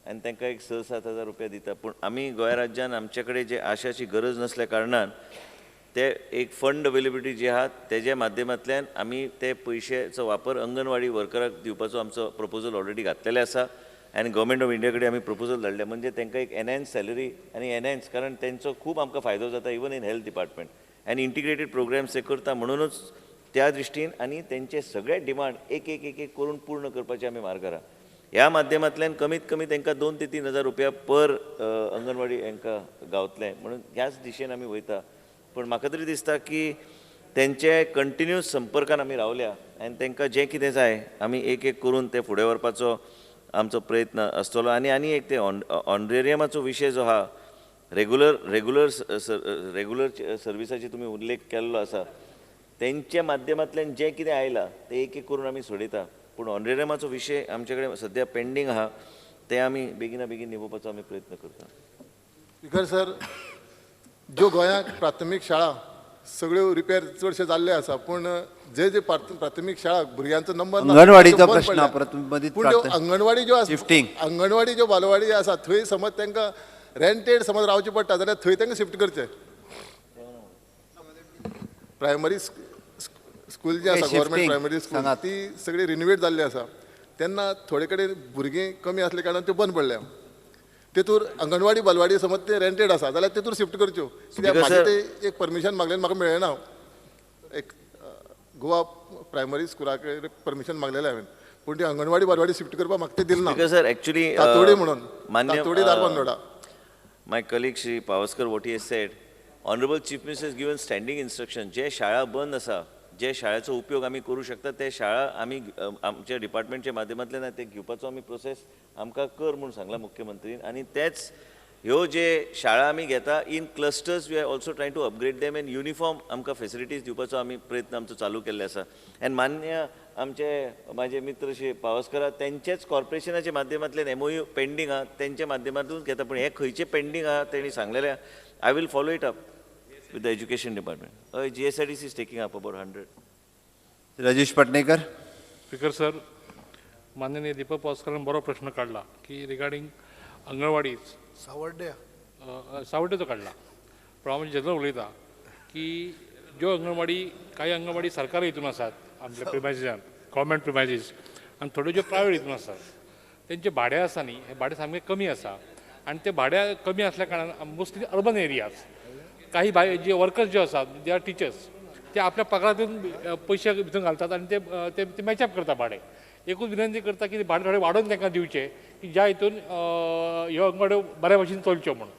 आनी तांकां एक 6-7 हजार रुपया दिता, पूण आमी गोंया राज्यान आमचे कडेन जे आशाची गरज नासल्या कारणान ते एक फंड अवेलेबिलिटी जी आहा तेज्या माध्यमांतल्यान आमी ते पयशेचो वापर अंगणवाडी वर्कराक दिवपाचो आमचो प्रपोजल ऑलरेडी घातलेले आसा आनी गव्हर्मेंट ऑफ इंडिया कडेन आमी प्रपोजल धाडले. म्हणजे तांकां एक एनहॅन्स सॅलरी आनी एनहॅन्स, कारण तेंचो खूब आमकां फायदो जाता even in health department आनी इंटिग्रेटेड प्रोग्राम्स ते करता, म्हणूनच त्या दृश्टीन आनी तेंचे सगळे डिमांड एक एक एक एक करून पूर्ण करपाचे आमी मार्गार आहा. ह्या माध्यमांतल्यान कमीत कमी तांकां 2 ते 3 हजार रुपया पर अंगणवाडी हांकां गावतले, म्हणून ह्याच दिशेन आमी वयता. पूण म्हाका तरी दिसता की तेंचे कंटिन्यूस संपर्कान आमी रावल्या आनी तांकां जें कितें जाय आमी एक एक करून ते फुडें व्हरपाचो आमचो प्रयत्न आसतलो. आनी आनी एक ते ऑनरेरियमाचो विशय जो आहा, रेगुलर रेगुलर रेगुलर सर्विसाची तुमी उल्लेख केल्लो आसा, तेंच्या माध्यमांतल्यान जें कितें आयलां तें एक एक करून आमी सोडयता. पूण ऑनरेरियमाचो विशय आमचे कडेन सद्या पेंडींग आहा, तें आमी बेगिना बेगीन निभोवपाचो आमी प्रयत्न करता. स्पीकर सर, ज्यो गोंयांत प्राथमीक शाळा सगळ्यो रिपेर चडशे जाल्ले आसा, पूण जे जे प्राथमीक शाळा भुरग्यांचो नंबर अंगणवाडीचो प्रश्न, पूण ज्यो अंगणवाडी ज्यो आसा, अंगणवाडी ज्यो बालवाडी आसा थंय समज तांकां रेंटेड समज रावचें पडटा जाल्यार थंय तांकां शिफ्ट करचें. प्रायमरी स्कूल जे आसा गव्हर्मेंट प्रायमरी स्कूल ती सगळी रिनोवेट जाल्ली आसा, तेन्ना थोडे कडेन भुरगीं कमी आसले कारणान त्यो बंद पडल्या. तेतूर अंगणवाडी बालवाडी समज ते रेंटेड आसा जाल्यार तेतूर शिफ्ट करच्यो, कित्याक म्हाजें ते एक परमिशन मागलें म्हाका मेळ्ळें ना. एक गोवा प्रायमरी स्कुला कडेन परमिशन मागलेलें हांवें, पूण ती अंगणवाडी बालवाडी शिफ्ट करपाक म्हाका ते दिलें ना. सर एक्चुअली तातोडी म्हणून तातोडी Dharbandora. My colleague Shri Pawaskar, what he has said, Honorable Chief Minister has given standing instruction. जे शाळा बंद आसा, जे शाळेचो उपयोग आमी करूं शकता ते शाळा आमी आमच्या डिपार्टमेंटच्या माध्यमांतल्यान ते घेवपाचो आमी प्रोसेस आमकां कर म्हूण सांगला मुख्यमंत्रीन. आनी तेच ह्यो जे शाळा आमी घेता in clusters, we are also trying to upgrade them and uniform आमकां फेसिलिटीज दिवपाचो आमी प्रयत्न आमचो चालू केल्ले आसा. आनी मान्य आमचे म्हाजे मित्र श्री पावसकर तेंचेच कॉर्पोरेशनाच्या माध्यमांतल्यान MOU pending आहा, तेंच्या माध्यमांतूच घेता, पूण हे खंयचे पेंडींग आहा तेणी सांगलेले. I will follow it up with the education department. GSIDC is taking up about 100. Rajesh Patnekar. Speaker sir, माननीय दीपक पावसकरान बरो प्रश्न काडला की रिगार्डिंग अंगणवाडीज सावर्ड्या सावर्ड्याचो काडला, पण हांव जनरल उलयता की ज्यो अंगणवाडी कांय अंगणवाडी सरकारी हितून आसात आमच्या प्रिमायजीसान, गव्हर्मेंट प्रिमायजीस, आनी थोड्यो ज्यो प्रायवेट हितून आसात तेंचे भाडें आसा न्ही, हें भाडें सामकें कमी आसा आनी ते भाडें कमी आसल्या कारणान मोस्टली अर्बन एरियाज काही भायर जे वर्कर्स जे आसात, जे are teachers, ते आपल्या पगारातून पयशे भितर घालतात आनी ते ते मॅचअप करता भाडें. एकूच विनंती करता की भाडें थोडें वाडोवन तांकां दिवचें की ज्या हितून ह्यो अंगणवाड्यो बऱ्या भशेन चलच्यो म्हणून.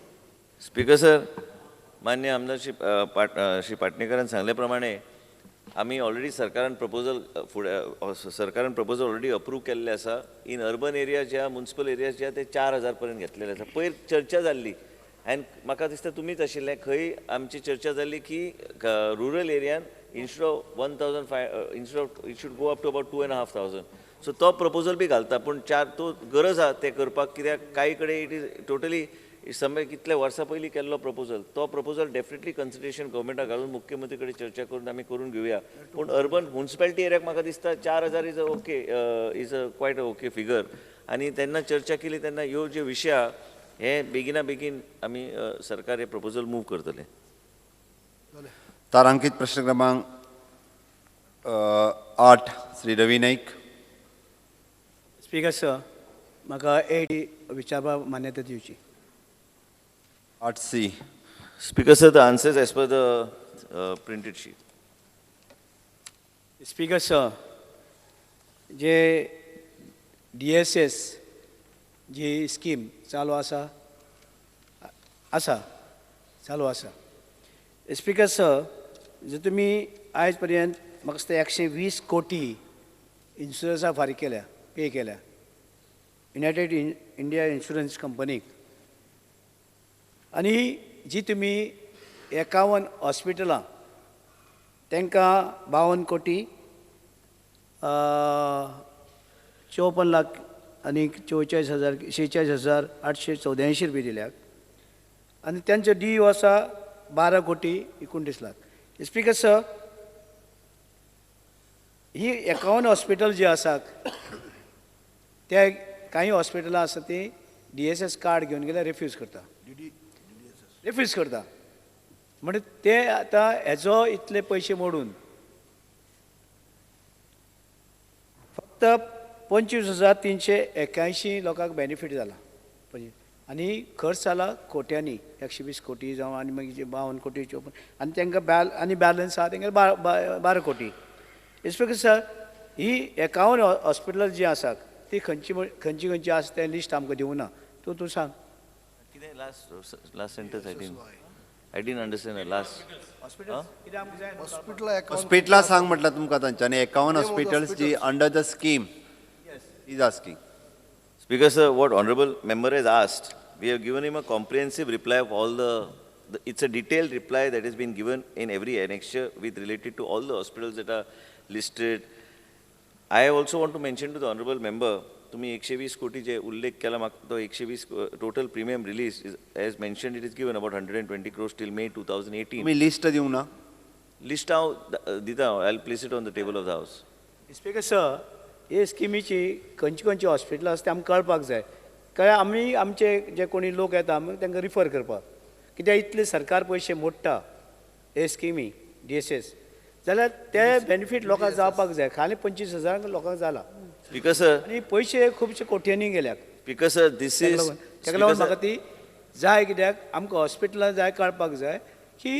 स्पीकर सर, मान्य आमदार श्री पाटणेकरान सांगले प्रमाणे आमी ऑलरेडी सरकारान प्रपोजल फुडें सरकारान प्रपोजल ऑलरेडी अप्रूव केल्ले आसा. इन अर्बन एरिया ज्या मुन्सिपल एरियाज ज्या ते 4000 पर्यंत घेतलेले आसा. पयर चर्चा जाल्ली आनी म्हाका दिसता तुमीच आशिल्ले खंय आमची चर्चा जाल्ली की rural एरियान instead of 1,500 instead of it should go up to about 2,500. So तो प्रपोजल बी घालता, पूण चार तो गरज आहा तें करपाक, कित्याक कांय कडेन it is totally समय कितले वर्सां पयलीं केल्लो प्रपोजल, तो प्रपोजल डेफिनेटली कन्सिडरेशन गव्हर्मेंटाक घालून मुख्यमंत्री कडेन चर्चा करून आमी करून घेवया. पूण अर्बन मुन्सिपेलिटी एरियाक म्हाका दिसता 4000 is a okay, is a quite a okay figure. आनी तेन्ना चर्चा केली तेन्ना ह्यो ज्यो विशय आहा हे बेगिना बेगीन आमी सरकार हे प्रपोजल मूव करतले. तारांकित प्रश्न क्रमांक 8 श्री रवी नाईक. स्पीकर सर, म्हाका 8 विचारपाक मान्यता दिवची. 8C. Speaker sir, the answer is as per the printed sheet. Speaker sir, J DSS जी स्कीम चालू आसा आसा चालू आसा. स्पीकर सर, जर तुमी आयज पर्यंत म्हाका दिसता 120 कोटी इन्शुरन्सां फारीक केल्या, पे केल्या युनायटेड इंडिया इन्शुरन्स कंपनीक. आनी जी तुमी 51 हॉस्पिटलां तांकां 52 कोटी 54 लाख आनी 44 हजार 46,884 रुपया दिल्यात आनी तांचो डी आसा 12 कोटी 29 लाख. स्पीकर सर, ही 51 हॉस्पिटल जी आसात ते कांय हॉस्पिटलां आसा ती DSS card घेवन गेल्यार रिफ्यूज करता, रिफ्यूज करता. म्हणजे ते आतां हेजो इतले पयशे मोडून फक्त 25,381 लोकांक बेनिफीट जाला आनी खर्च जाला कोट्यांनी, 120 कोटी जावं आनी मागीर 52 कोटी 54 आनी तांकां आनी बॅलन्स आसा तेंगे 12 कोटी. स्पीकर सर, ही 51 हॉस्पिटल जी आसात ती खंयची खंयची खंयची आसा तें लिस्ट आमकां दिवना ना, तूं तूं सांग. कितें last sentence? I didn't understand last. हॉस्पिटलां सांग म्हटल्यार तुमकां तांच्यांनी 51 hospitals ji under the scheme is asking. Speaker sir, what honorable member has asked, we have given him a comprehensive reply of all the it's a detailed reply that has been given in every annexure with related to all the hospitals that are listed. I also want to mention to the honorable member, तुम्ही 120 कोटी जे उल्लेख केला म्हाका तो 120 total premium release is as mentioned, it is given about 120 crores till May 2018. तुम्ही list दिवंक ना? List हांव दिता, I will place it on the table of the house. Speaker sir, हे स्किमीची खंयची खंयची हॉस्पिटलां आसा तें आमकां कळपाक जाय, कारण आमी आमचे जे कोणी लोक येता आमी तांकां रिफर करपाक, कित्याक इतले सरकार पयशे मोडटा हे स्किमी DSS जाल्यार ते बेनिफीट लोकांक जावपाक जाय. खाली 25,000 लोकांक जाला. स्पीकर सर, आनी पयशे खुबशे कोट्यांनी गेल्यात. स्पीकर सर, this is ताका लागून म्हाका ती जाय, कित्याक आमकां हॉस्पिटलां जाय कळपाक जाय की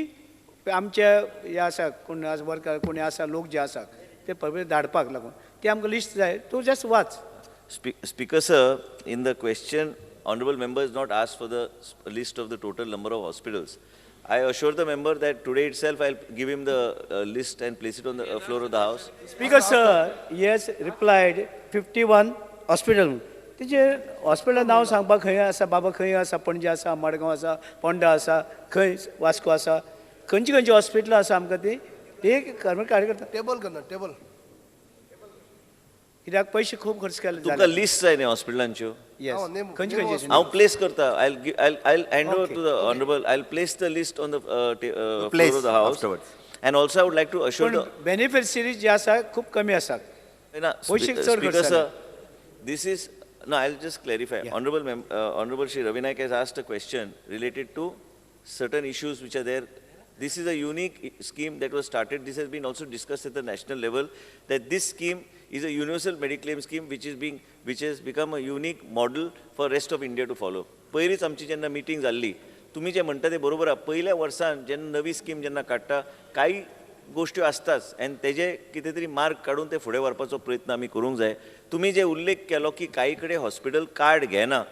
आमचे हे आसा कोण वर्कर कोणी आसा लोक जे आसा ते पळय धाडपाक लागून ती आमकां लिस्ट जाय. तूं just watch. Speaker sir, in the question, honorable member has not asked for the list of the total number of hospitals. I assure the member that today itself I'll give him the list and place it on the floor of the house. Speaker sir, he has replied 51 hospital. तिचे hospital नांव सांगपाक खंय आसा बाबा, खंय आसा, पणजे आसा, मडगांव आसा, पोंडा आसा, खंय वास्को आसा, खंयची खंयची हॉस्पिटलां आसा आमकां ती एक कार्यकर्ता टेबल करना टेबल, कित्याक पयशे खूब खर्च केले. तुमकां लिस्ट जाय न्ही हॉस्पिटलांच्यो? येस, खंयची खंयची हांव प्लेस करता. I hand over to the honourable. I place the list on the floor of the house. And also I would like to assure the beneficiaries जे आसा खूब कमी आसात. ना, speaker sir, this is no, I will just clarify. Honourable Shri Ravi Naik has asked a question related to certain issues which are there. This is a unique scheme that was started. This has been also discussed at the national level, that this scheme is a universal mediclaim scheme which has become a unique model for rest of India to follow. पयलीच आमची जेन्ना meeting जाल्ली, तुमी जे म्हणटा ते बरोबर आहा. पयल्या वर्सान जेन्ना नवी स्कीम जेन्ना काडटा कांय गोश्ट्यो आसताच आनी तेजे कितें तरी मार्ग काडून ते फुडें व्हरपाचो प्रयत्न आमी करूंक जाय. तुमी जे उल्लेख केलो की कांय कडेन हॉस्पिटल कार्ड घेना,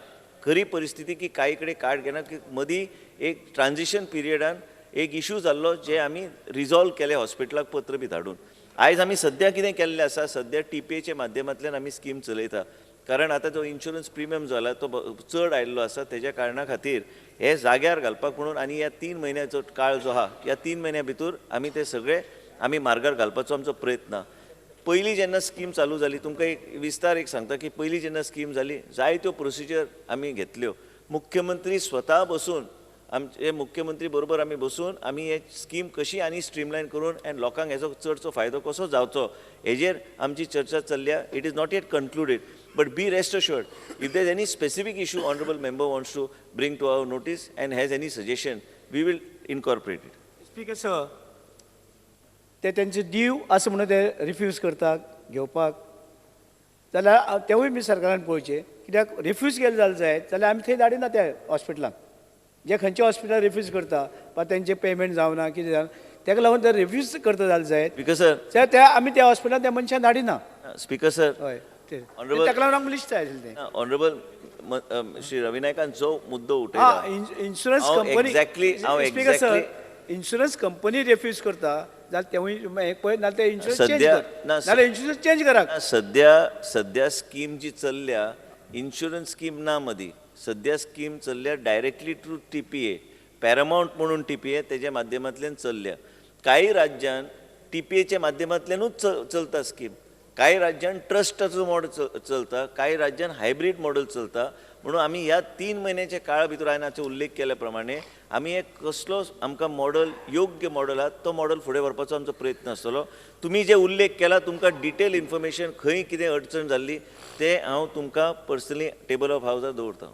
खरी परिस्थिती की कांय कडेन कार्ड घेना, की मदीं एक ट्रान्जिशन पिरियडान एक इशू जाल्लो जे आमी रिजॉल्व केले हॉस्पिटलाक पत्र बी धाडून. आयज आमी सद्या कितें केल्लें आसा, सद्या TPAच्या माध्यमांतल्यान आमी स्कीम चलयता, कारण आतां जो इन्शुरन्स प्रिमियम जाला तो चड आयिल्लो आसा, तेज्या कारणा खातीर हे जाग्यार घालपाक म्हणून आनी ह्या 3 म्हयन्याचो काळ जो आहा ह्या 3 म्हयन्या भितर आमी ते सगळे आमी मार्गार घालपाचो आमचो प्रयत्न. पयलीं जेन्ना स्कीम चालू जाली, तुमकां एक विस्तार एक सांगता की पयलीं जेन्ना स्कीम जाली जायत्यो प्रोसिजर आमी घेतल्यो. मुख्यमंत्री स्वता बसून, आमचे मुख्यमंत्री बरोबर आमी बसून आमी हे स्कीम कशी आनी स्ट्रीमलायन करून आनी लोकांक हेजो चडसो फायदो कसो जावचो हेजेर आमची चर्चा चल्ल्या. It is not yet concluded, but be rest assured if there is any specific issue honourable member wants to bring to our notice and has any suggestion, we will incorporate it. Speaker sir, ते तेंचे दीव आसा म्हणून ते refuse करता घेवपाक जाल्यार तेवूय बी सरकारान पळोवचें कित्याक रिफ्यूज केलें जाल्यार जायत जाल्यार आमी थंय धाडिना त्या हॉस्पिटलांत जे खंयचे हॉस्पिटल रिफ्यूज करता वा तेंचें पेमेंट जावना कितें जावना ताका लागून ते रिफ्यूज करता जाल्यार जायत स्पीकर सर ते आमी त्या हॉस्पिटलांत त्या मनशान धाडिना. स्पीकर सर हय ताका लागून आमकां लिस्ट जाय आशिल्लें तें. ऑनरेबल श्री रवी नायकान जो मुद्दो उठयला इन्शुरन्स कंपनी एक्झॅक्टली हांव एक्झॅक्टली इन्शुरन्स कंपनी रिफ्यूज करता जाल्यार तेवूय पळय नाल्यार ते इन्शुरन्स चेंज कर नाल्यार इन्शुरन्स चेंज करात. सद्या सद्या स्कीम जी चल्ल्या इन्शुरन्स स्कीम ना मदीं सद्या स्कीम चल्ल्या डायरेक्टली थ्रू TPA Paramount म्हणून TPA तेज्या माध्यमांतल्यान चल्ल्या. कांय राज्यान TPAच्या माध्यमांतल्यानूच चलता स्कीम, कांय राज्यान ट्रस्टाचो मॉडल चलता, कांय राज्यान हायब्रीड मॉडल चलता. म्हणून आमी ह्या 3 म्हयन्याच्या काळा भितर हांवें हाचो उल्लेख केल्या प्रमाणे आमी एक कसलो आमकां मॉडल योग्य मॉडल आहा तो मॉडल फुडें व्हरपाचो आमचो प्रयत्न आसतलो. तुमी जे उल्लेख केला तुमकां डिटेल इन्फॉर्मेशन खंय कितें अडचण जाल्ली तें हांव तुमकां पर्सनली टेबल ऑफ हावजार दवरता.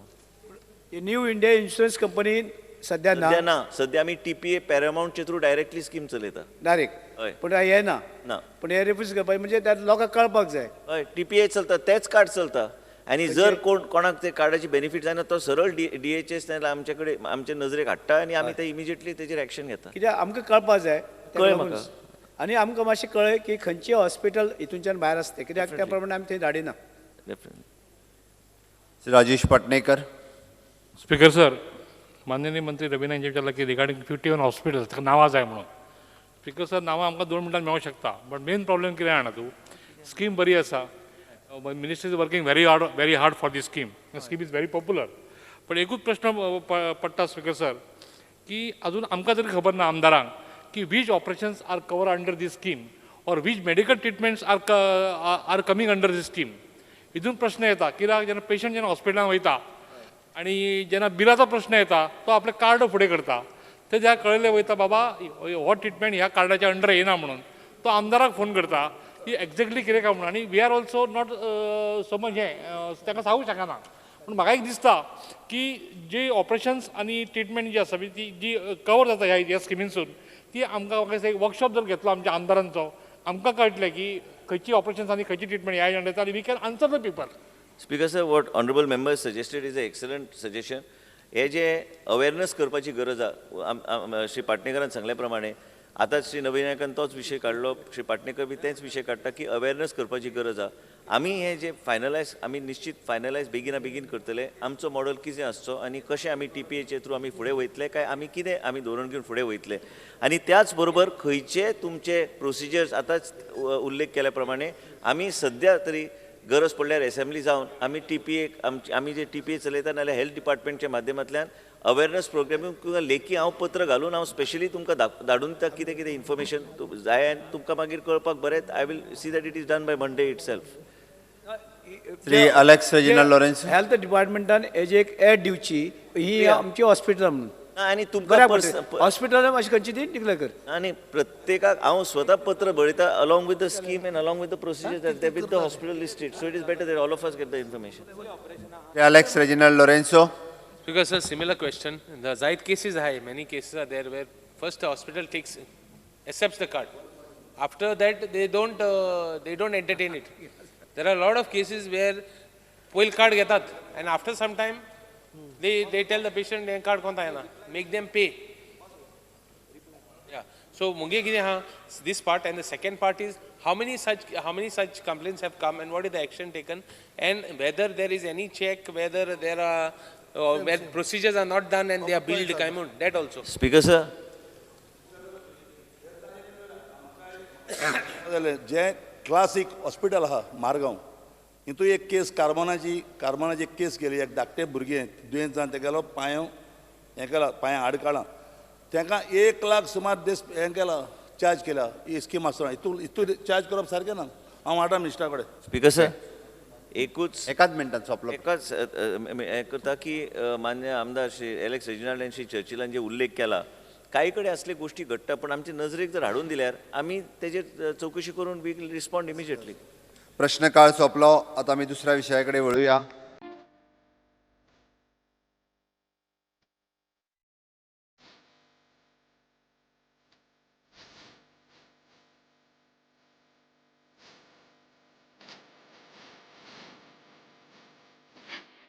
न्यू इंडिया इन्शुरन्स कंपनी सद्या ना ना सद्या आमी TPA पॅरामाउंटचे थ्रू डायरेक्टली स्कीम चलयता डायरेक्ट. हय पूण हें ना ना पूण हें रिफ्यूज करपाक म्हणजे त्या लोकांक कळपाक जाय. हय TPA चलता तेच कार्ड चलता आनी जर कोण कोणाक ते कार्डाची बेनिफीट जायना तो सरळ DHS आमचे कडेन आमचे नजरेक हाडटा आनी आमी ते इमिजिएटली तेजेर एक्शन घेता. कित्याक आमकां कळपाक जाय कळ्ळें म्हाका आनी आमकां मातशें कळ्ळें की खंयचें हॉस्पिटल हितूनच्यान भायर आसता कित्याक त्या प्रमाणे आमी थंय धाडिना. राजेश पाटणेकर. स्पीकर सर, माननीय मंत्री रवी नायक विचारला की रिगार्डिंग 51 हॉस्पिटल्स ताका नांवां जाय म्हणून. स्पीकर सर नांवां आमकां 2 मिनटान मेळोंक शकता बट मेन प्रॉब्लेम कितें जाणा तूं स्कीम बरी आसा, minister is working very hard for this scheme, scheme is very popular. पण एकूच प्रश्न पडटा स्पीकर सर की अजून आमकां तरी खबर ना आमदारांक की which operations are cover under this scheme or which medical treatments are coming under this scheme. हितून प्रश्न येता कित्याक जेन्ना पेशंट जेन्ना हॉस्पिटलान वयता आनी जेन्ना बिलाचो प्रश्न येता तो आपलें कार्ड फुडें करता ते ज्या कळयलें वयता बाबा हो ट्रिटमेंट ह्या कार्डाच्या अंडर येना म्हणून तो आमदाराक फोन करता की एक्झॅक्टली कितें काय म्हणून. आनी we are also not so much हें ताका सांगूंक शकना. पूण म्हाका एक दिसता की जी ऑपरेशन्स आनी ट्रिटमेंट जी आसा ती जी कवर जाता ह्या स्किमीनसून ती आमकां म्हाका दिसता एक वर्कशॉप जर घेतलो आमच्या आमदारांचो आमकां कळटलें की खंयची ऑपरेशन्स आनी खंयची ट्रिटमेंट ह्या अंडर येता आनी we can answer the people. Speaker sir, what honourable member suggested is a excellent suggestion. हे जे अवेरनस करपाची गरज आहा श्री पाटणेकरान सांगल्या प्रमाणे आतां श्री नवीन नायकान तोच विशय काडलो, श्री पाटणेकर बी तेच विशय काडटा की अवेरनस करपाची गरज आहा. आमी हे जे फायनलायज आमी निश्चित फायनलायज बेगिना बेगीन करतले आमचो मॉडल कितें आसचो आनी कशें आमी TPAचे थ्रू आमी फुडें वयतले काय आमी कितें आमी धोरण घेवन फुडें वयतले आनी त्याच बरोबर खंयचे तुमचे प्रोसिजर्स आतांच उल्लेख केल्या प्रमाणे आमी सद्या तरी गरज पडल्यार एसेंब्ली जावन आमी TPA आमी जे TPA चलयता नाल्यार हेल्थ डिपार्टमेंटच्या माध्यमांतल्यान अवेरनस प्रोग्रामींग किंवा लेखी हांव पत्र घालून हांव स्पेशली तुमकां धाडून दिता कितें कितें इन्फॉर्मेशन जाय आनी तुमकां मागीर कळपाक बरें. I will see that it is done by Monday itself. Shri Alex Reginald Lourenco. Health डिपार्टमेंटान हेजी एक एड दिवची ही आमची हॉस्पिटल म्हणून आनी तुमकां हॉस्पिटलान अशी खंयची ती डिक्लेर कर आनी प्रत्येकाक हांव स्वता पत्र बरयता along with the scheme and along with the procedure that with the hospital listed, so it is better that all of us get the information. Alex Reginald Lourenco. Speaker sir, similar question. The Zayed cases high, many cases are there where first the hospital takes, accepts the card. After that, they don't entertain it. There are a lot of cases where poil card getat and after some time, they tell the patient card konta hai na, make them pay. Yeah. So munge kide ha this part, and the second part is how many such complaints have come and what is the action taken and whether there is any check, whether there are where procedures are not done and they are billed, that also. Speaker sir. J classic hospital आहा मारगांव हितून एक केस कार्बोनाची एक केस केली. एक धाकटे भुरगें दुयेंत जावन तेगेलो पांय हें केला, पांय हाड काडला, तांकां 1 लाख सुमार दीस हें केला, चार्ज केला. ही स्कीम आसतना हितून हितून चार्ज करप सारकें ना. हांव हाडटा मिनिस्टरा कडेन. स्पीकर सर, एकूच एकाच मिनटान सोंपलो. एकाच हें करता की मान्य आमदार श्री एलेक्स रेजिनाल्ड आनी श्री चर्चिलान जे उल्लेख केला कांय कडेन असले गोश्टी घडटा पूण आमचे नजरेक जर हाडून दिल्यार आमी तेजेर चवकशी करून we will respond immediately. प्रश्नकाळ सोंपलो. आतां आमी दुसऱ्या विशया कडेन वळुया.